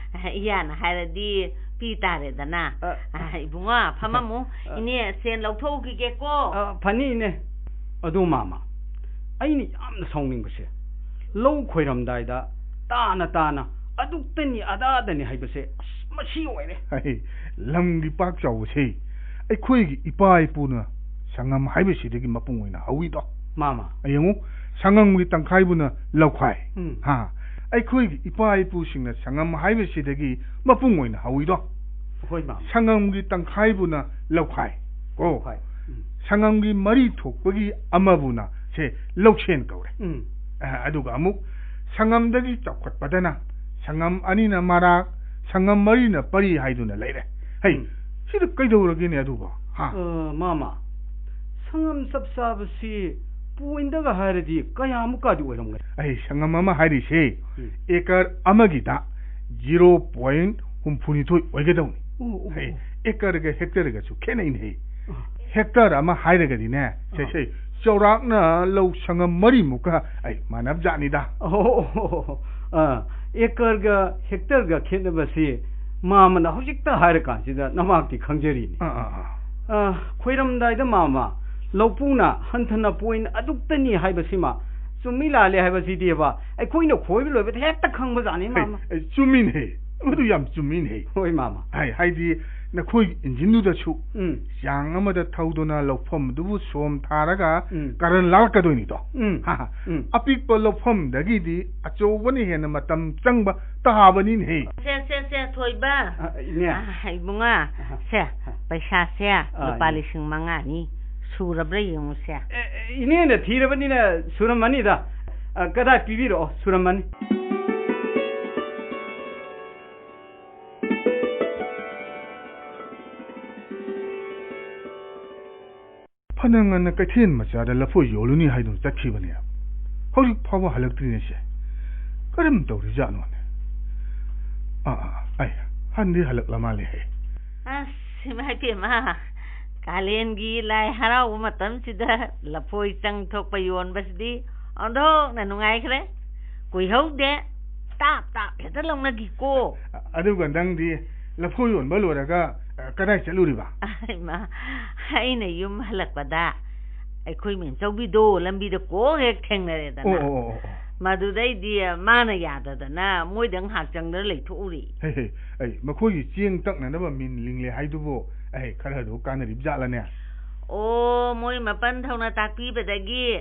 ꯏꯌꯥꯅ ꯍꯥꯏꯔꯗꯤ ꯄꯤ ꯇꯥꯔꯦꯗꯅ꯫ ꯑ꯫ ꯑ, ꯏꯕꯨꯡꯉꯣ, ꯐꯝꯃꯝꯃꯨ꯫ ꯑ꯫ ꯏꯅꯦ, ꯁꯦꯟ ꯂꯧꯊꯣꯛꯎꯈꯤꯒꯦꯀꯣ꯫ ꯑ, ꯐꯅꯤ, ꯏꯅꯦ꯫ ꯑꯗꯣ, ꯃꯥꯃ, ꯑꯩꯅ ꯌꯥꯝꯅ ꯁꯥꯎꯅꯤꯡꯕꯁꯦ, ꯂꯧ ꯈꯣꯏꯔꯝꯗꯥꯏꯗ ꯇꯥꯅ ꯇꯥꯅ ꯑꯗꯨꯛꯇꯅꯤ ꯑꯗꯥꯗꯅꯤ ꯍꯥꯏꯕꯁꯦ, ꯑꯁ, ꯃꯁꯤ ꯑꯣꯏꯔꯦ꯫ ꯍꯩ, ꯂꯝꯒꯤ ꯄꯥꯛ ꯆꯥꯎꯕꯁꯦ ꯑꯩꯈꯣꯏꯒꯤ ꯏꯄꯥ ꯏꯄꯨꯅ ꯁꯪꯉꯝ ꯍꯥꯏꯕꯁꯤꯗꯒꯤ ꯃꯄꯨꯡ ꯑꯣꯏꯅ ꯍꯧꯏꯗꯣ꯫ ꯃꯥꯃ꯫ ꯌꯦꯡꯉꯨ, ꯁꯪꯉꯝꯒꯤ ꯇꯪꯈꯥꯏꯕꯨꯅ ꯂꯧꯈꯥꯏ꯫ ꯎꯝ꯫ ꯍꯥ, ꯑꯩꯈꯣꯏꯒꯤ ꯏꯄꯥ ꯏꯄꯨꯁꯤꯡꯅ ꯁꯪꯉꯝ ꯍꯥꯏꯕꯁꯤꯗꯒꯤ ꯃꯄꯨꯡ ꯑꯣꯏꯅ ꯍꯧꯏꯗꯣ꯫ ꯍꯣꯏ, ꯃꯥꯃ꯫ ꯁꯪꯉꯝꯒꯤ ꯇꯪꯈꯥꯏꯕꯨꯅ ꯂꯧꯈꯥꯏ꯫ ꯀꯣ꯫ ꯂꯧꯈꯥꯏ꯫ ꯎꯝ꯫ ꯁꯪꯉꯝꯒꯤ ꯃꯔꯤ ꯊꯣꯛꯄꯒꯤ ꯑꯃꯕꯨꯅ ꯁꯦ ꯂꯧꯁꯦꯟ ꯀꯧꯔꯦ꯫ ꯎꯝ꯫ ꯑ, ꯑꯗꯨꯒ ꯑꯃꯨꯛ ꯁꯪꯉꯝꯗꯒꯤ ꯆꯥꯎꯈꯠꯄꯗꯅ ꯁꯪꯉꯝ ꯑꯅꯤꯅ ꯃꯔꯥꯛ, ꯁꯪꯉꯝ ꯃꯔꯤꯅ ꯄꯔꯤ ꯍꯥꯏꯗꯨꯅ ꯂꯩꯔꯦ꯫ ꯍꯩ, ꯎꯝ꯫ ꯁꯤꯗ ꯀꯩꯗꯧꯔꯒꯦꯅꯦ ꯑꯗꯨꯕꯣ? ꯍꯥ? ꯑ, ꯃꯥꯃ, ꯁꯪꯉꯝ ꯆꯞ ꯆꯥꯕꯁꯤ ꯄꯣꯏꯟꯗꯒ ꯍꯥꯏꯔꯗꯤ ꯀꯌꯥꯃꯨꯛꯀꯗꯤ ꯑꯣꯏꯔꯝꯒꯅꯤ? ꯑꯩ ꯁꯪꯉꯝ ꯑꯃ ꯍꯥꯏꯔꯤꯁꯦ ꯎꯝ꯫ ꯑꯦꯀꯔ ꯑꯃꯒꯤꯗ ꯖꯤꯔꯣ ꯄꯣꯏꯟ ꯍꯨꯝꯐꯨꯅꯤꯊꯣꯏ ꯑꯣꯏꯒꯗꯧꯅꯤ꯫ ꯑꯣ, ꯑꯣ, ꯍꯩ, ꯑꯣ꯫ ꯑꯦꯀꯔꯒ ꯍꯦꯛꯇꯔꯒꯁꯨ ꯈꯦꯠꯅꯩꯅꯦ꯫ ꯑ꯫ ꯍꯦꯛꯇꯔ ꯑꯃ ꯍꯥꯏꯔꯒꯗꯤꯅꯦ, ꯁꯦ, ꯑ꯫ ꯁꯦ, ꯆꯥꯎꯔꯥꯛꯅ ꯂꯧ ꯁꯪꯉꯝ ꯃꯔꯤꯃꯨꯛꯀ ꯑꯩ ꯃꯥꯟꯅꯕ ꯖꯥꯠꯅꯤꯗ꯫ ꯑꯣ, ꯑꯣ, ꯑꯣ, ꯑꯣ꯫ ꯑ, ꯑꯦꯀꯔꯒ ꯍꯦꯛꯇꯔꯒ ꯈꯦꯠꯅꯕꯁꯤ ꯃꯥꯃꯅ ꯍꯧꯖꯤꯛꯇ ꯍꯥꯏꯔꯀꯥꯟꯁꯤꯗ ꯅꯃꯥꯛꯇꯤ ꯈꯪꯖꯔꯤꯅꯤ꯫ ꯑ, ꯑ, ꯑ꯫ ꯑ, ꯈꯣꯏꯔꯝꯗꯥꯏꯗ ꯃꯥꯃ, ꯂꯧꯄꯨꯅ ꯍꯟꯊꯅ ꯄꯣꯏꯟ ꯑꯗꯨꯛꯇꯅꯤ ꯍꯥꯏꯕꯁꯤꯃ ꯆꯨꯝꯃꯤ ꯂꯥꯜꯂꯤ ꯍꯥꯏꯕꯁꯤꯗꯤꯕ ꯑꯩꯈꯣꯏꯅ ꯈꯣꯏꯕ ꯂꯣꯏꯕꯗ ꯍꯦꯛꯇ ꯈꯪꯕꯖꯥꯠꯅꯤ, ꯍꯩ, ꯃꯥꯃ꯫ ꯑꯩ ꯆꯨꯝꯃꯤꯅꯦ꯫ ꯃꯗꯨ ꯌꯥꯝ ꯆꯨꯝꯃꯤꯅꯦ꯫ ꯍꯣꯏ, ꯃꯥꯃ꯫ ꯍꯥꯏ-, ꯍꯥꯏꯗꯤ ꯅꯈꯣꯏ ꯏꯟꯖꯤꯟꯗꯨꯗꯁꯨ ꯎꯝ꯫ ꯆꯥꯡ ꯑꯃꯗ ꯊꯧꯗꯨꯅ ꯂꯧꯐꯝꯗꯨꯕꯨ ꯁꯣꯝ ꯊꯥꯔꯒ ꯎꯝ꯫ ꯀꯔꯟ ꯂꯥꯛꯀꯗꯣꯏꯅꯤꯗꯣ꯫ ꯎꯝ꯫ ꯎꯝ꯫ ꯑꯄꯤꯛꯄ ꯂꯧꯐꯝꯗꯒꯤꯗꯤ ꯑꯆꯧꯕꯅ ꯍꯦꯟꯅ ꯃꯇꯝ ꯆꯪꯕ ꯇꯥꯕꯅꯤꯅꯦꯍꯦ꯫ ꯁꯦ, ꯁꯦ, ꯁꯦ, ꯊꯣꯏꯕ꯫ ꯑ, ꯏꯅꯦ꯫ ꯑ, ꯏꯕꯨꯡꯉꯣ, ꯑꯍ꯫ ꯁꯦ, ꯑ꯫ ꯄꯩꯁꯥꯁꯦ ꯑ, ꯂꯨꯄꯥ ꯏꯅꯦ꯫ ꯂꯤꯁꯤꯡ ꯃꯉꯥꯅꯤ꯫ ꯁꯨꯔꯕ꯭ꯔꯥ ꯌꯦꯡꯉꯨꯁꯦ꯫ ꯑꯦ, ꯑꯦ, ꯏꯅꯦꯅ ꯊꯤꯔꯕꯅꯤꯅ ꯁꯨꯔꯝꯃꯅꯤꯗ꯫ ꯑ, ꯀꯗꯥꯏ ꯄꯤꯕꯤꯔꯛꯑꯣ, ꯁꯨꯔꯝꯃꯅꯤ꯫ ꯐꯅ ꯉꯟꯅ ꯀꯩꯊꯦꯜ ꯃꯆꯥꯗ ꯂꯐꯣꯏ ꯌꯣꯜꯂꯨꯅꯤ ꯍꯥꯏꯗꯨꯅ ꯆꯠꯈꯤꯕꯅꯦ꯫ ꯍꯧꯖꯤꯛ ꯐꯥꯎꯕ ꯍꯜꯂꯛꯇ꯭ꯔꯤꯅꯦ ꯁꯦ꯫ ꯀꯔꯝ ꯇꯧꯔꯤꯖꯥꯠꯅꯣꯅꯦ? ꯑꯥ, ꯑꯥ, ꯑꯩ ꯍꯟꯗꯤ ꯍꯜꯂꯛꯂ ꯃꯥꯜꯂꯦꯍꯦ꯫ ꯑꯁ, ꯏꯃꯥ ꯏꯕꯦꯝꯃ, ꯀꯥꯂꯦꯟꯒꯤ ꯂꯥꯏ ꯍꯔꯥꯎꯕ ꯃꯇꯝꯁꯤꯗ ꯂꯐꯣꯏ ꯆꯪ ꯊꯣꯛꯄ ꯌꯣꯟꯕꯁꯤꯗꯤ ꯑꯣꯟꯊꯣꯛꯅ ꯅꯨꯡꯉꯥꯏꯈ꯭ꯔꯦ꯫ ꯀꯨꯏꯍꯧꯗꯦ, ꯇꯥꯞ ꯇꯥꯞ ꯍꯦꯛꯇ ꯂꯧꯅꯈꯤꯀꯣ꯫ ꯑ-, ꯑꯗꯨꯒ ꯅꯪꯗꯤ ꯂꯐꯣꯏ ꯌꯣꯟꯕ ꯂꯣꯏꯔꯒ, ꯑ, ꯀꯗꯥꯏ ꯆꯠꯂꯨꯔꯤꯕ? ꯏꯃꯥ, ꯑꯩꯅ ꯌꯨꯝ ꯍꯜꯂꯛꯄꯗ ꯑꯩꯈꯣꯏ ꯃꯦꯝꯆꯧꯕꯤꯗꯣ ꯂꯝꯕꯤꯗ ꯀꯣꯛ ꯍꯦꯛ ꯊꯦꯡꯅꯔꯦꯗꯅ꯫ ꯑꯣ, ꯑꯣ, ꯑꯣ, ꯑꯣ꯫ ꯃꯗꯨꯗꯩꯗꯤ ꯃꯥꯅ ꯌꯥꯗꯗꯅ ꯃꯣꯏꯗ ꯉꯥꯏꯍꯥꯛ ꯆꯪꯗꯅ ꯂꯩꯊꯣꯛꯎꯔꯦ꯫ ꯍꯦ, ꯍꯦ, ꯑꯩ, ꯃꯈꯣꯏꯒꯤ ꯆꯦꯡ ꯇꯛꯅꯅꯕ ꯃꯤꯟ ꯂꯤꯡꯂꯦ ꯍꯥꯏꯗꯨꯕꯨ, ꯑꯩ, ꯈꯔꯗꯨ ꯀꯥꯟꯅꯔꯤꯕ ꯖꯥꯠꯂꯅꯦ? ꯑꯣ, ꯃꯣꯏ ꯃꯄꯟ ꯊꯧꯅ ꯇꯥꯛꯄꯤꯕꯗꯒꯤ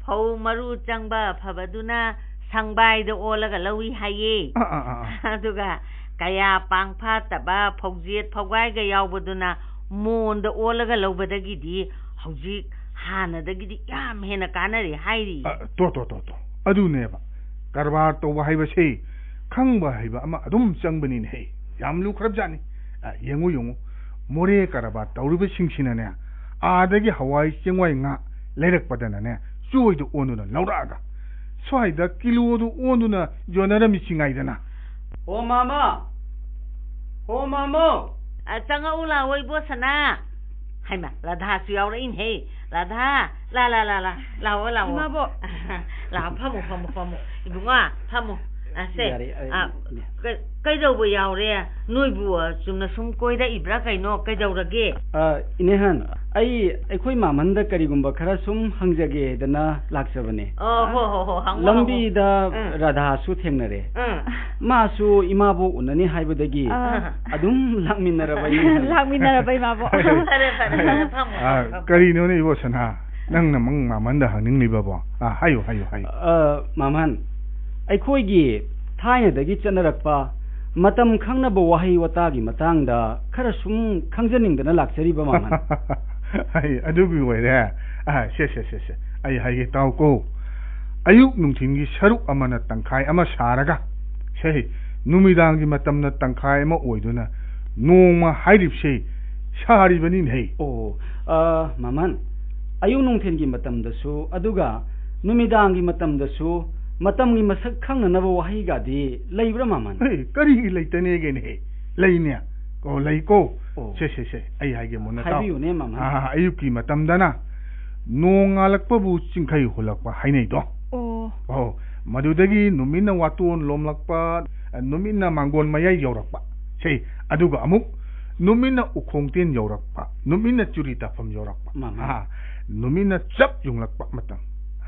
ꯐꯧ ꯃꯔꯨ ꯆꯪꯕ ꯑꯐꯕꯗꯨꯅ ꯁꯪꯕꯥꯏꯗ ꯑꯣꯜꯂꯒ ꯂꯧꯏ ꯍꯥꯏꯌꯦ꯫ ꯑꯥ, ꯑꯥ, ꯑꯥ, ꯑꯥ꯫ ꯑꯗꯨꯒ ꯀꯌꯥ ꯄꯥꯡ ꯐꯥꯠꯇꯕ ꯐꯧꯖꯦꯠ ꯐꯧꯒꯥꯏꯒ ꯌꯥꯎꯕꯗꯨꯅ ꯃꯣꯟꯗ ꯑꯣꯜꯂꯒ ꯂꯧꯕꯗꯒꯤꯗꯤ ꯍꯧꯖꯤꯛ ꯍꯥꯟꯅꯗꯒꯤꯗꯤ ꯌꯥꯝ ꯍꯦꯟꯅ ꯀꯥꯟꯅꯔꯦ ꯍꯥꯏꯔꯤ꯫ ꯑ, ꯇꯣ, ꯇꯣ, ꯇꯣ, ꯇꯣ꯫ ꯑꯗꯨꯅꯦꯕ ꯀꯔꯕꯥꯔ ꯇꯧꯕ ꯍꯥꯏꯕꯁꯤ꯫ ꯈꯪꯕ ꯍꯩꯕ ꯑꯃ ꯑꯗꯨꯝ ꯆꯪꯕꯅꯤꯅꯦꯍꯦ꯫ ꯌꯥꯝ ꯂꯨꯈ꯭ꯔꯕꯖꯥꯠꯅꯤ꯫ ꯑ, ꯌꯦꯡꯉꯨ, ꯌꯦꯡꯉꯨ꯫ ꯃꯣꯔꯦ ꯀꯔꯕꯥꯔ ꯇꯧꯔꯤꯕꯁꯤꯡꯁꯤꯅꯅꯦ, ꯑꯥꯗꯒꯤ ꯍꯋꯥꯏ ꯆꯦꯡꯋꯥꯏ ꯉꯥ ꯂꯩꯔꯛꯄꯗꯅꯅꯦ, ꯆꯣꯏꯗ ꯑꯣꯟꯗꯨꯅ ꯂꯧꯔꯛꯑꯒ, ꯁ꯭ꯋꯥꯏꯗ ꯀꯤꯂꯣꯗꯨ ꯑꯣꯟꯗꯨꯅ ꯌꯣꯟꯅꯔꯝꯃꯤꯁꯤ ꯉꯥꯏꯗꯅ꯫ ꯍꯣ ꯃꯥꯃꯣ! ꯍꯣ ꯃꯥꯃꯣ! ꯑ, ꯆꯪꯉꯛꯎ ꯂꯥꯛꯑꯣ, ꯏꯕꯣꯁꯅꯥ꯫ ꯍꯩꯃꯥ, ꯔꯥꯙꯥꯁꯨ ꯌꯥꯎꯔꯛꯏꯅꯦꯍꯦ꯫ ꯔꯥꯙꯥ, ꯂꯥ, ꯂꯥ, ꯂꯥ, ꯂꯥ, ꯂꯥꯛꯑꯣ, ꯂꯥꯛꯑꯣ꯫ ꯏꯃꯥꯕꯣꯛ꯫ ꯂꯥꯛꯑꯣ, ꯐꯝꯃꯣ, ꯐꯝꯃꯣ, ꯐꯝꯃꯣ꯫ ꯏꯕꯨꯡꯉꯣ, ꯐꯝꯃꯣ꯫ ꯑ, ꯁꯦ, ꯌꯥꯔꯦ, ꯑ, ꯑ, ꯏꯅꯦ꯫ ꯀ-, ꯀꯩꯗꯧꯕ ꯌꯥꯎꯔꯦ? ꯅꯣꯏꯕꯨ, ꯑ, ꯆꯨꯝꯅ ꯁꯨꯝ ꯀꯣꯏꯔꯛꯏꯕ꯭ꯔꯥ ꯀꯩꯅꯣ? ꯀꯩꯗꯧꯔꯒꯦ? ꯑ, ꯏꯅꯦꯍꯟ, ꯑꯩ ꯑꯩꯈꯣꯏ ꯃꯥꯃꯟꯗ ꯀꯔꯤꯒꯨꯝꯕ ꯈꯔ ꯁꯨꯝ ꯍꯪꯖꯒꯦꯗꯅ ꯂꯥꯛꯆꯕꯅꯦ꯫ ꯑꯣ, ꯍꯣ, ꯍꯣ, ꯍꯣ, ꯍꯪꯉꯣ, ꯍꯪꯉꯣ꯫ ꯂꯝꯕꯤꯗ ꯎꯝ꯫ ꯔꯥꯙꯥꯁꯨ ꯊꯦꯡꯅꯔꯦ꯫ ꯎꯝ꯫ ꯃꯥꯁꯨ ꯏꯃꯥꯕꯣꯛ ꯎꯅꯅꯤ ꯍꯥꯏꯕꯗꯒꯤ ꯑꯥ꯫ ꯑꯗꯨꯝ ꯂꯥꯛꯃꯤꯟꯅꯔꯕ ꯏꯅꯦꯍꯟ꯫ ꯂꯥꯛꯃꯤꯟꯅꯔꯕ ꯏꯃꯥꯕꯣꯛ꯫ ꯐꯔꯦ, ꯐꯔꯦ, ꯐꯔꯦ, ꯐꯝꯃꯣ, ꯑ, ꯐꯝꯃꯣ, ꯐꯝꯃꯣ꯫ ꯀꯔꯤꯅꯣꯅꯦ ꯏꯕꯣꯁꯅꯥ? ꯅꯪꯅ ꯃꯪ ꯃꯥꯃꯟꯗ ꯍꯪꯅꯤꯡꯂꯤꯕꯕꯣ? ꯑ, ꯍꯥꯏꯌꯨ, ꯍꯥꯏꯌꯨ, ꯍꯥꯏꯌꯨ꯫ ꯑ, ꯃꯥꯃꯟ, ꯑꯩꯈꯣꯏꯒꯤ ꯊꯥꯏꯅꯗꯒꯤ ꯆꯠꯅꯔꯛꯄ ꯃꯇꯝ ꯈꯪꯅꯕ ꯋꯥꯍꯩ ꯋꯥꯇꯥꯒꯤ ꯃꯇꯥꯡꯗ ꯈꯔ ꯁꯨꯝ ꯈꯪꯖꯅꯤꯡꯗꯅ ꯂꯥꯛꯆꯔꯤꯕ, ꯃꯥꯃꯟ꯫ ꯑꯩ ꯑꯗꯨꯒꯤ ꯑꯣꯏꯔꯦ꯫ ꯑ, ꯁꯦ, ꯁꯦ, ꯁꯦ, ꯁꯦ꯫ ꯑꯩ ꯍꯥꯏꯒꯦ ꯇꯥꯎꯀꯣ꯫ ꯑꯌꯨꯛ ꯅꯨꯡꯊꯤꯟꯒꯤ ꯁꯔꯨꯛ ꯑꯃꯅ ꯇꯪꯈꯥꯏ ꯑꯃ ꯁꯥꯔꯒ, ꯁꯦ, ꯅꯨꯃꯤꯗꯥꯡꯒꯤ ꯃꯇꯝꯅ ꯇꯪꯈꯥꯏ ꯑꯃ ꯑꯣꯏꯗꯨꯅ ꯅꯣꯡꯃ ꯍꯥꯏꯔꯤꯕꯁꯦ ꯁꯥꯔꯤꯕꯅꯤꯅꯦꯍꯦ꯫ ꯑꯣ, ꯑ, ꯃꯥꯃꯟ, ꯑꯌꯨꯛ ꯅꯨꯡꯊꯤꯟꯒꯤ ꯃꯇꯝꯗꯁꯨ, ꯑꯗꯨꯒ ꯅꯨꯃꯤꯗꯥꯡꯒꯤ ꯃꯇꯝꯗꯁꯨ ꯃꯇꯝꯒꯤ ꯃꯁꯛ ꯈꯪꯅꯅꯕ ꯋꯥꯍꯩꯒꯗꯤ ꯂꯩꯕ꯭ꯔꯥ, ꯃꯥꯃꯟ? ꯑꯦ, ꯀꯔꯤꯒꯤ ꯂꯩꯇꯅꯦꯒꯦꯅꯦꯍꯦ? ꯂꯩꯅꯦ꯫ ꯑꯣ, ꯂꯩꯀꯣ꯫ ꯑꯣ꯫ ꯁꯦ, ꯁꯦ, ꯁꯦ, ꯑꯩ ꯍꯥꯏꯒꯦ, ꯃꯨꯟꯅ ꯇꯥꯎ꯫ ꯍꯥꯏꯕꯤꯌꯨꯅꯦ, ꯃꯥꯃꯟ꯫ ꯑꯥ, ꯑꯌꯨꯛꯀꯤ ꯃꯇꯝꯗꯅ ꯅꯣꯡ ꯉꯥꯜꯂꯛꯄꯕꯨ ꯆꯤꯡꯈꯩ ꯍꯨꯜꯂꯛꯄ ꯍꯥꯏꯅꯩꯗꯣ꯫ ꯑꯣ꯫ ꯑꯣ, ꯃꯗꯨꯗꯒꯤ ꯅꯨꯃꯤꯠꯅ ꯋꯥꯇꯣꯟ ꯂꯣꯝꯂꯛꯄ, ꯅꯨꯃꯤꯠꯅ ꯃꯥꯡꯒꯣꯟ ꯃꯌꯥꯏ ꯌꯧꯔꯛꯄ꯫ ꯁꯦ, ꯑꯗꯨꯒ ꯑꯃꯨꯛ ꯅꯨꯃꯤꯠꯅ ꯎꯈꯣꯡꯇꯦꯟ ꯌꯧꯔꯛꯄ, ꯅꯨꯃꯤꯠꯅ ꯆꯨꯔꯤ ꯇꯥꯐꯝ ꯌꯧꯔꯛꯄ, ꯃꯥꯅꯤ꯫ ꯑꯥ, ꯅꯨꯃꯤꯠꯅ ꯆꯞ ꯌꯨꯡꯂꯛꯄ ꯃꯇꯝ,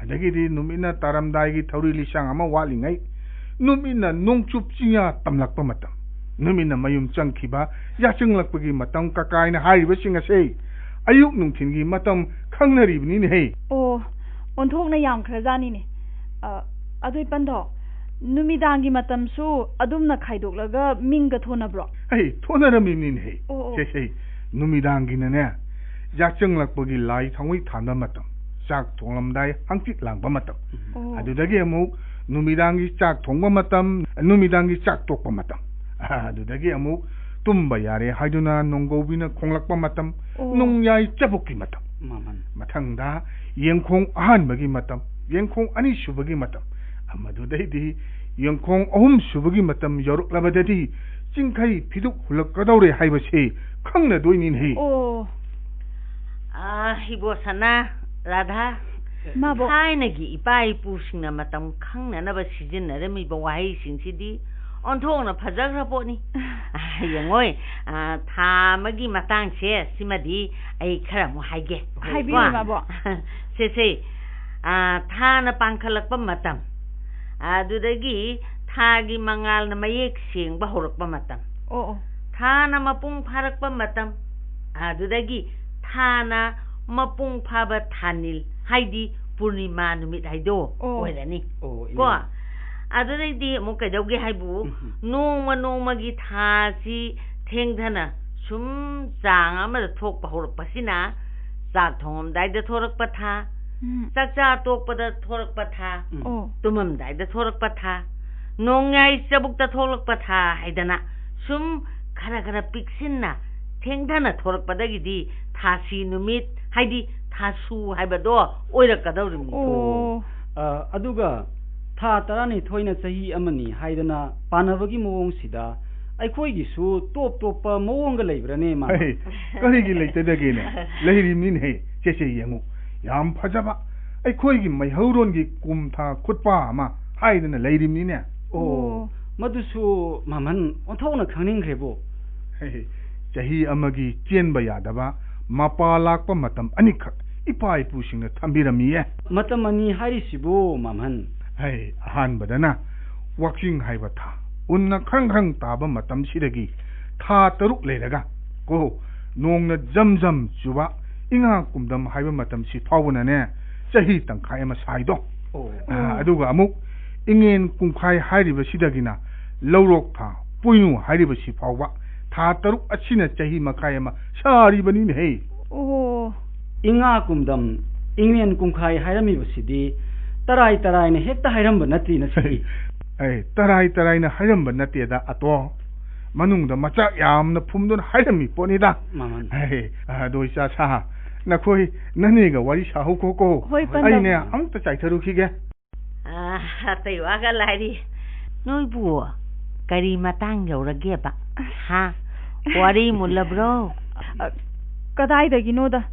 ꯑꯗꯒꯤꯗꯤ ꯅꯨꯃꯤꯠꯅ ꯇꯥꯔꯝꯗꯥꯏꯒꯤ ꯊꯧꯔꯤ ꯂꯤꯁꯥꯡ ꯑꯃ ꯋꯥꯠꯂꯤꯉꯩ, ꯅꯨꯃꯤꯠꯅ ꯅꯣꯡꯆꯨꯞ ꯆꯤꯡꯌꯥ ꯇꯝꯂꯛꯄ ꯃꯇꯝ, ꯅꯨꯃꯤꯠꯅ ꯃꯌꯨꯝ ꯆꯪꯈꯤꯕ ꯌꯥꯆꯪꯂꯛꯄꯒꯤ ꯃꯇꯝ ꯀꯀꯥꯏꯅ ꯍꯥꯏꯔꯤꯕꯁꯤꯡ ꯑꯁꯦ ꯑꯌꯨꯛ ꯅꯨꯡꯊꯤꯜꯒꯤ ꯃꯇꯝ ꯈꯪꯅꯔꯤꯕꯅꯤꯅꯦꯍꯦ꯫ ꯑꯣ, ꯑꯣꯟꯊꯣꯛꯅ ꯌꯥꯝꯈ꯭ꯔꯖꯥꯠꯅꯤꯅꯦ꯫ ꯑ, ꯑꯗꯨ ꯏꯄꯟꯗꯣ, ꯅꯨꯃꯤꯗꯥꯡꯒꯤ ꯃꯇꯝꯁꯨ ꯑꯗꯨꯝꯅ ꯈꯥꯏꯗꯣꯛꯂꯒ ꯃꯤꯡꯒ ꯊꯣꯟꯅꯕ꯭ꯔꯣ? ꯑꯩ ꯊꯣꯟꯅꯔꯝꯃꯤꯕꯅꯤꯅꯦꯍꯦ꯫ ꯑꯣ, ꯑꯣ꯫ ꯁꯦ, ꯁꯦ, ꯅꯨꯃꯤꯗꯥꯡꯒꯤꯅꯅꯦ, ꯌꯥꯆꯪꯂꯛꯄꯒꯤ ꯂꯥꯏ ꯊꯥꯎꯃꯩ ꯊꯥꯟꯕ ꯃꯇꯝ, ꯆꯥꯛ ꯊꯣꯡꯂꯝꯗꯥꯏ ꯍꯪꯆꯤꯠ ꯂꯥꯡꯕ ꯃꯇꯝ, ꯑꯣ꯫ ꯑꯗꯨꯗꯒꯤ ꯑꯃꯨꯛ ꯅꯨꯃꯤꯗꯥꯡꯒꯤ ꯆꯥꯛ ꯊꯣꯡꯕ ꯃꯇꯝ, ꯅꯨꯃꯤꯗꯥꯡꯒꯤ ꯆꯥꯛ ꯇꯣꯛꯄ ꯃꯇꯝ꯫ ꯑꯗꯨꯗꯒꯤ ꯑꯃꯨꯛ ꯇꯨꯝꯕ ꯌꯥꯔꯦ ꯍꯥꯏꯗꯨꯅ ꯅꯣꯡꯒꯧꯕꯤꯅ ꯈꯣꯡꯂꯛꯄ ꯃꯇꯝ, ꯑꯣ꯫ ꯅꯣꯡꯌꯥꯏ ꯆꯕꯨꯛꯀꯤ ꯃꯇꯝ꯫ ꯃꯥꯃꯟ꯫ ꯃꯊꯪꯗ ꯌꯦꯡꯈꯣꯡ ꯑꯍꯥꯟꯕꯒꯤ ꯃꯇꯝ, ꯌꯦꯡꯈꯣꯡ ꯑꯅꯤꯁꯨꯕꯒꯤ ꯃꯇꯝ, ꯃꯗꯨꯗꯩꯗꯤ ꯌꯦꯡꯈꯣꯡ ꯑꯍꯨꯝꯁꯨꯕꯒꯤ ꯃꯇꯝ ꯌꯧꯔꯛꯂꯕꯗꯗꯤ ꯆꯤꯡꯈꯩ ꯐꯤꯗꯨꯛ ꯍꯨꯜꯂꯛꯀꯗꯧꯔꯦ ꯍꯥꯏꯕꯁꯤ ꯈꯪꯅꯗꯣꯏꯅꯤꯅꯦ꯫ ꯑꯣ꯫ ꯑꯥ, ꯏꯕꯣꯁꯅꯥ, ꯔꯥꯙꯥ, ꯃꯥꯕꯣ꯫ ꯊꯥꯏꯅꯒꯤ ꯏꯄꯥ ꯏꯄꯨꯁꯤꯡꯅ ꯃꯇꯝ ꯈꯪꯅꯅꯕ ꯁꯤꯖꯤꯟꯅꯔꯝꯃꯤꯕ ꯋꯥꯍꯩꯁꯤꯡꯁꯤꯗꯤ ꯑꯣꯟꯊꯣꯛꯅ ꯐꯖꯈ꯭ꯔ ꯄꯣꯠꯅꯤ꯫ ꯑꯥ, ꯌꯦꯡꯉꯣꯏ, ꯑꯥ, ꯊꯥ ꯑꯃꯒꯤ ꯃꯇꯥꯡꯁꯦ ꯁꯤꯃꯗꯤ ꯑꯩ ꯈꯔ ꯑꯃꯨꯛ ꯍꯥꯏꯒꯦ꯫ ꯍꯥꯏꯕꯤꯌꯨ, ꯀꯣ? ꯏꯃꯥꯕꯣ꯫ ꯁꯦ, ꯁꯦ꯫ ꯑꯥ, ꯊꯥꯅ ꯄꯥꯡꯈꯠꯂꯛꯄ ꯃꯇꯝ, ꯑꯗꯨꯗꯒꯤ ꯊꯥꯒꯤ ꯃꯉꯥꯜꯅ ꯃꯌꯦꯛ ꯁꯦꯡꯕ ꯍꯧꯔꯛꯄ ꯃꯇꯝ, ꯑꯣ, ꯑꯣ꯫ ꯊꯥꯅ ꯃꯄꯨꯡ ꯐꯥꯔꯛꯄ ꯃꯇꯝ, ꯑꯗꯨꯗꯒꯤ ꯊꯥꯅ ꯃꯄꯨꯡ ꯐꯥꯕ ꯊꯥꯅꯤꯜ, ꯍꯥꯏꯗꯤ ꯄꯨꯔꯅꯤꯃꯥ ꯅꯨꯃꯤꯠ ꯍꯥꯏꯗꯣ ꯑꯣ꯫ ꯑꯣꯏꯔꯅꯤ꯫ ꯑꯣ, ꯏꯅꯦ꯫ ꯀꯣ? ꯑꯗꯨꯗꯩꯗꯤ ꯑꯃꯨꯛ ꯀꯩꯗꯧꯒꯦ ꯍꯥꯏꯕꯨ, ꯎꯝ꯫ ꯅꯣꯡꯃ ꯅꯣꯡꯃꯒꯤ ꯊꯥꯁꯤ ꯊꯦꯡꯊꯅ ꯁꯨꯝ ꯆꯥꯡ ꯑꯃꯗ ꯊꯣꯛꯄ ꯍꯧꯔꯛꯄꯁꯤꯅ ꯆꯥꯛ ꯊꯣꯡꯉꯝꯗꯥꯏꯗ ꯊꯣꯔꯛꯄ ꯊꯥ, ꯎꯝ꯫ ꯆꯥꯛꯆꯥ ꯇꯣꯛꯄꯗ ꯊꯣꯔꯛꯄ ꯊꯥ, ꯎꯝ꯫ ꯑꯣ꯫ ꯇꯨꯝꯃꯝꯗꯥꯏꯗ ꯊꯣꯔꯛꯄ ꯊꯥ, ꯅꯣꯡꯌꯥꯏ ꯆꯕꯨꯛꯇ ꯊꯣꯛꯂꯛꯄ ꯊꯥ ꯍꯥꯏꯗꯅ ꯁꯨꯝ ꯈꯔ ꯈꯔ ꯄꯤꯛꯁꯤꯟꯅ ꯊꯦꯡꯊꯅ ꯊꯣꯔꯛꯄꯗꯒꯤꯗꯤ ꯊꯥꯁꯤ ꯅꯨꯃꯤꯠ, ꯍꯥꯏꯗꯤ ꯊꯥꯁꯨ ꯍꯥꯏꯕꯗꯣ ꯑꯣꯏꯔꯛꯀꯗꯧꯔꯤꯕꯅꯤ꯫ ꯑꯣ꯫ ꯑ, ꯑꯗꯨꯒ ꯊꯥ ꯇꯔꯥꯅꯤꯊꯣꯏꯅ ꯆꯍꯤ ꯑꯃꯅꯤ ꯍꯥꯏꯗꯅ ꯄꯥꯟꯅꯕꯒꯤ ꯃꯑꯣꯡꯁꯤꯗ ꯑꯩꯈꯣꯏꯒꯤꯁꯨ ꯇꯣꯞ ꯇꯣꯞꯄ ꯃꯑꯣꯡꯒ ꯂꯩꯕ꯭ꯔꯅꯦ, ꯃꯥꯃ? ꯍꯩ, ꯀꯔꯤꯒꯤ ꯂꯩꯇꯗꯒꯦꯅꯦ? ꯂꯩꯔꯤꯕꯅꯤꯅꯦꯍꯦ꯫ ꯁꯦ, ꯁꯦ, ꯌꯦꯡꯉꯨ꯫ ꯌꯥꯝ ꯐꯖꯕ ꯑꯩꯈꯣꯏꯒꯤ ꯃꯩꯍꯧꯔꯣꯟꯒꯤ ꯀꯨꯝ ꯊꯥ ꯈꯨꯠꯄꯥ ꯑꯃ ꯍꯥꯏꯗꯅ ꯂꯩꯔꯤꯕꯅꯤꯅꯦ꯫ ꯑꯣ, ꯑꯣ꯫ ꯃꯗꯨꯁꯨ ꯃꯥꯃꯟ ꯑꯣꯟꯊꯣꯛꯅ ꯈꯪꯅꯤꯡꯈ꯭ꯔꯦꯕꯨ꯫ ꯍꯦ, ꯆꯍꯤ ꯑꯃꯒꯤ ꯆꯦꯟꯕ ꯌꯥꯗꯕ ꯃꯄꯥ ꯂꯥꯛꯄ ꯃꯇꯝ ꯑꯅꯤꯈꯛ ꯏꯄꯥ ꯏꯄꯨꯁꯤꯡꯅ ꯊꯝꯕꯤꯔꯝꯃꯤꯌꯦ꯫ ꯃꯇꯝ ꯑꯅꯤ ꯍꯥꯏꯔꯤꯁꯤꯕꯨ, ꯃꯥꯃꯟ? ꯍꯩ, ꯑꯍꯥꯟꯕꯗꯅ ꯋꯥꯛꯆꯤꯡ ꯍꯥꯏꯕ ꯊꯥ, ꯎꯟꯅ ꯈ꯭ꯔꯪ ꯈ꯭ꯔꯪ ꯇꯥꯕ ꯃꯇꯝꯁꯤꯗꯒꯤ ꯊꯥ ꯇꯔꯨꯛ ꯂꯩꯔꯒ, ꯀꯣ, ꯅꯣꯡꯅ ꯖꯝ ꯖꯝ ꯆꯨꯕ ꯏꯉꯥ ꯀꯨꯝꯗꯝ ꯍꯥꯏꯕ ꯃꯇꯝꯁꯤ ꯐꯥꯎꯕꯅꯅꯦ, ꯆꯍꯤ ꯇꯪꯈꯥꯏ ꯑꯃ ꯁꯥꯏꯗꯣ꯫ ꯑꯣ꯫ ꯑꯥ, ꯑꯣ꯫ ꯑꯗꯨꯒ ꯑꯃꯨꯛ ꯏꯉꯦꯟ ꯀꯨꯝꯈꯥꯏ ꯍꯥꯏꯔꯤꯕꯁꯤꯗꯒꯤꯅ ꯂꯧꯔꯣꯛ ꯊꯥ ꯄꯣꯏꯅꯨ ꯍꯥꯏꯔꯤꯕꯁꯤ ꯐꯥꯎꯕ ꯊꯥ ꯇꯔꯨꯛ ꯑꯁꯤꯅ ꯆꯍꯤ ꯃꯈꯥꯏ ꯑꯃ ꯁꯥꯔꯤꯕꯅꯤꯅꯦꯍꯦ꯫ ꯑꯣ꯫ ꯏꯉꯥ ꯀꯨꯝꯗꯝ, ꯏꯉꯦꯟ ꯀꯨꯝꯈꯥꯏ ꯍꯥꯏꯔꯝꯃꯤꯕꯁꯤꯗꯤ ꯇꯔꯥꯏ ꯇꯔꯥꯏꯅ ꯍꯦꯛꯇ ꯍꯥꯏꯔꯝꯕ ꯅꯠꯇꯦ ꯅꯁꯤꯗꯤ꯫ ꯑꯩ ꯇꯔꯥꯏ ꯇꯔꯥꯏꯅ ꯍꯥꯏꯔꯝꯕ ꯅꯠꯇꯦꯗ, ꯑꯇꯣ꯫ ꯃꯅꯨꯡꯗ ꯃꯆꯥꯛ ꯌꯥꯝꯅ ꯐꯨꯝꯗꯨꯅ ꯍꯥꯏꯔꯝꯃꯤ ꯄꯣꯠꯅꯤꯗ꯫ ꯃꯃꯜ꯫ ꯑꯩ, ꯑꯗꯣ ꯏꯆꯥ ꯁꯥ, ꯅꯈꯣꯏ ꯅꯅꯦꯒ ꯋꯥꯔꯤ ꯁꯥꯍꯧꯈꯣꯀꯣ꯫ ꯍꯣꯏ, ꯄꯟꯗꯝ꯫ ꯑꯩꯅꯦ ꯑꯝꯇ ꯆꯥꯏꯊꯔꯨꯈꯤꯒꯦ꯫ ꯑꯥ, ꯑꯇꯩ ꯋꯥꯒ ꯂꯥꯏꯔꯤ꯫ ꯅꯣꯏꯕꯨ ꯀꯔꯤ ꯃꯇꯥꯡ ꯌꯧꯔꯒꯦꯕ? ꯍꯥ? ꯋꯥꯔꯤ ꯃꯨꯜꯂꯕ꯭ꯔꯣ? ꯑ, ꯀꯗꯥꯏꯗꯒꯤꯅꯣꯗ?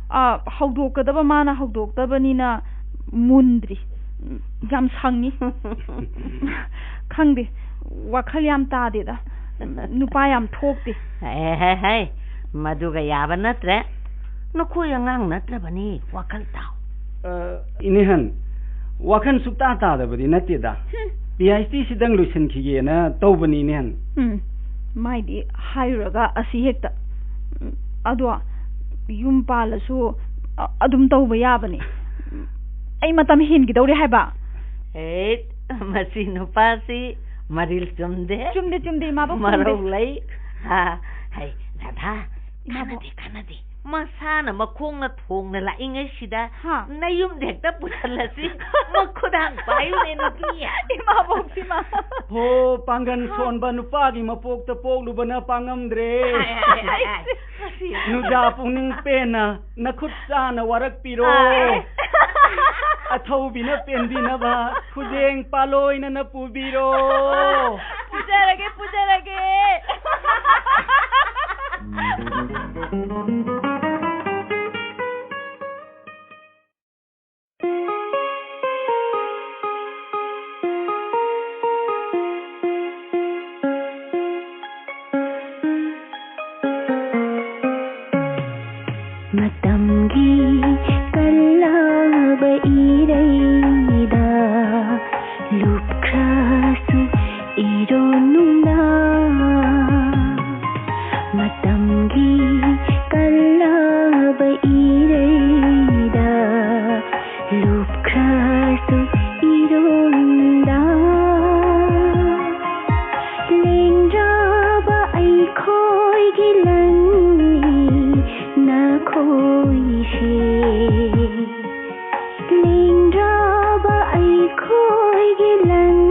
ꯑ, ꯍꯧꯗꯣꯛꯀꯗꯕ ꯃꯥꯅ ꯍꯧꯗꯣꯛꯇꯕꯅꯤꯅ ꯃꯨꯟꯗ꯭ꯔꯤ꯫ ꯌꯥꯝ ꯁꯪꯉꯤ꯫ ꯈꯪꯗꯦ, ꯋꯥꯈꯜ ꯌꯥꯝ ꯇꯥꯗꯦꯗ꯫ ꯅꯨꯄꯥ ꯌꯥꯝ ꯊꯣꯛꯇꯦ꯫ ꯍꯦ, ꯍꯦ, ꯍꯦ, ꯃꯗꯨꯒ ꯌꯥꯕ ꯅꯠꯇ꯭ꯔꯦ꯫ ꯅꯈꯣꯏ ꯑꯉꯥꯡ ꯅꯠꯇ꯭ꯔꯕꯅꯤ, ꯋꯥꯈꯜ ꯇꯥꯎ꯫ ꯑ, ꯏꯅꯦꯍꯟ, ꯋꯥꯈꯜ ꯁꯨꯛꯇꯥ ꯇꯥꯗꯕꯗꯤ ꯅꯠꯇꯦꯗ꯫ ꯍꯨꯝ꯫ ꯄꯤ ꯑꯩꯆ ꯗꯤ ꯁꯤꯗꯪ ꯂꯣꯏꯁꯤꯟꯈꯤꯒꯦꯅ ꯇꯧꯕꯅꯤ, ꯏꯅꯦꯍꯟ꯫ ꯎꯝ, ꯃꯥꯏꯗꯤ ꯍꯥꯏꯔꯨꯔꯒ ꯑꯁꯤ ꯍꯦꯛꯇ꯫ ꯎꯝ, ꯑꯗꯣ ꯌꯨꯝ ꯄꯥꯜꯂꯁꯨ, ꯑ-, ꯑꯗꯨꯝ ꯇꯧꯕ ꯌꯥꯕꯅꯦ꯫ ꯑꯩ ꯃꯇꯝ ꯍꯦꯟꯒꯗꯧꯔꯦ ꯍꯥꯏꯕ꯫ ꯑꯦ, ꯃꯁꯤ ꯅꯨꯄꯥꯁꯤ ꯃꯔꯤꯜ ꯆꯨꯝꯗꯦ꯫ ꯆꯨꯝꯗꯦ, ꯆꯨꯝꯗꯦ, ꯏꯃꯥꯕꯣꯛ, ꯆꯨꯝꯗꯦ꯫ ꯃꯔꯧ ꯂꯩ꯫ ꯍꯥ, ꯍꯩ, ꯔꯥꯙꯥ, ꯏꯃꯥꯕꯣꯛ꯫ ꯈꯟꯅꯗꯦ, ꯈꯟꯅꯗꯦ꯫ ꯃꯁꯥꯅ ꯃꯈꯣꯡꯅ ꯊꯣꯡꯅ ꯂꯥꯛꯏꯉꯩꯁꯤꯗ ꯍꯥ? ꯅꯌꯨꯝꯗ ꯍꯦꯛꯇ ꯄꯨꯁꯜꯂꯁꯤ꯫ ꯃꯈꯨꯗꯥꯡ ꯄꯥꯏꯌꯨꯅꯦ, ꯅꯨꯄꯤ꯫ ꯏꯃꯥꯕꯣꯛꯁꯤꯃ꯫ ꯍꯣ, ꯄꯥꯡꯒꯟ ꯍꯥ? ꯁꯣꯟꯕ ꯅꯨꯄꯥꯒꯤ ꯃꯄꯣꯛꯇ ꯄꯣꯛꯂꯨꯕꯅ ꯄꯥꯡꯉꯝꯗ꯭ꯔꯦ꯫ ꯑꯥꯏ, ꯑꯥꯏ, ꯑꯥꯏ, ꯑꯥꯏ꯫ ꯅꯨꯖꯥ ꯄꯨꯛꯅꯤꯡ ꯄꯦꯟꯅ ꯅꯈꯨꯠ ꯆꯥꯅ ꯋꯥꯔꯛꯄꯤꯔꯣ꯫ ꯑꯥꯏ꯫ ꯑꯊꯧꯕꯤꯅ ꯄꯦꯟꯕꯤꯅꯕ ꯈꯨꯖꯦꯡ ꯄꯥꯂꯣꯏꯅꯅ ꯄꯨꯕꯤꯔꯣ꯫ ꯄꯨꯖꯔꯒꯦ, ꯄꯨꯖꯔꯒꯦ꯫ ꯃꯇꯝꯒꯤ ꯀꯜꯂꯕ ꯏꯔꯩꯗ ꯂꯨꯞꯈ꯭ꯔꯁꯨ ꯏꯔꯣ ꯅꯨꯡꯗꯥꯡ꯫ ꯃꯇꯝꯒꯤ ꯀꯜꯂꯕ ꯏꯔꯩꯗ ꯂꯨꯞꯈ꯭ꯔꯁꯨ ꯏꯔꯣ ꯅꯨꯡꯗꯥꯡ꯫ ꯂꯦꯡꯗ꯭ꯔꯕ ꯑꯩꯈꯣꯏꯒꯤ ꯂꯟꯅꯤ ꯅꯈꯣꯏꯁꯦ꯫ ꯂꯦꯡꯗ꯭ꯔꯕ ꯑꯩꯈꯣꯏꯒꯤ ꯂꯟ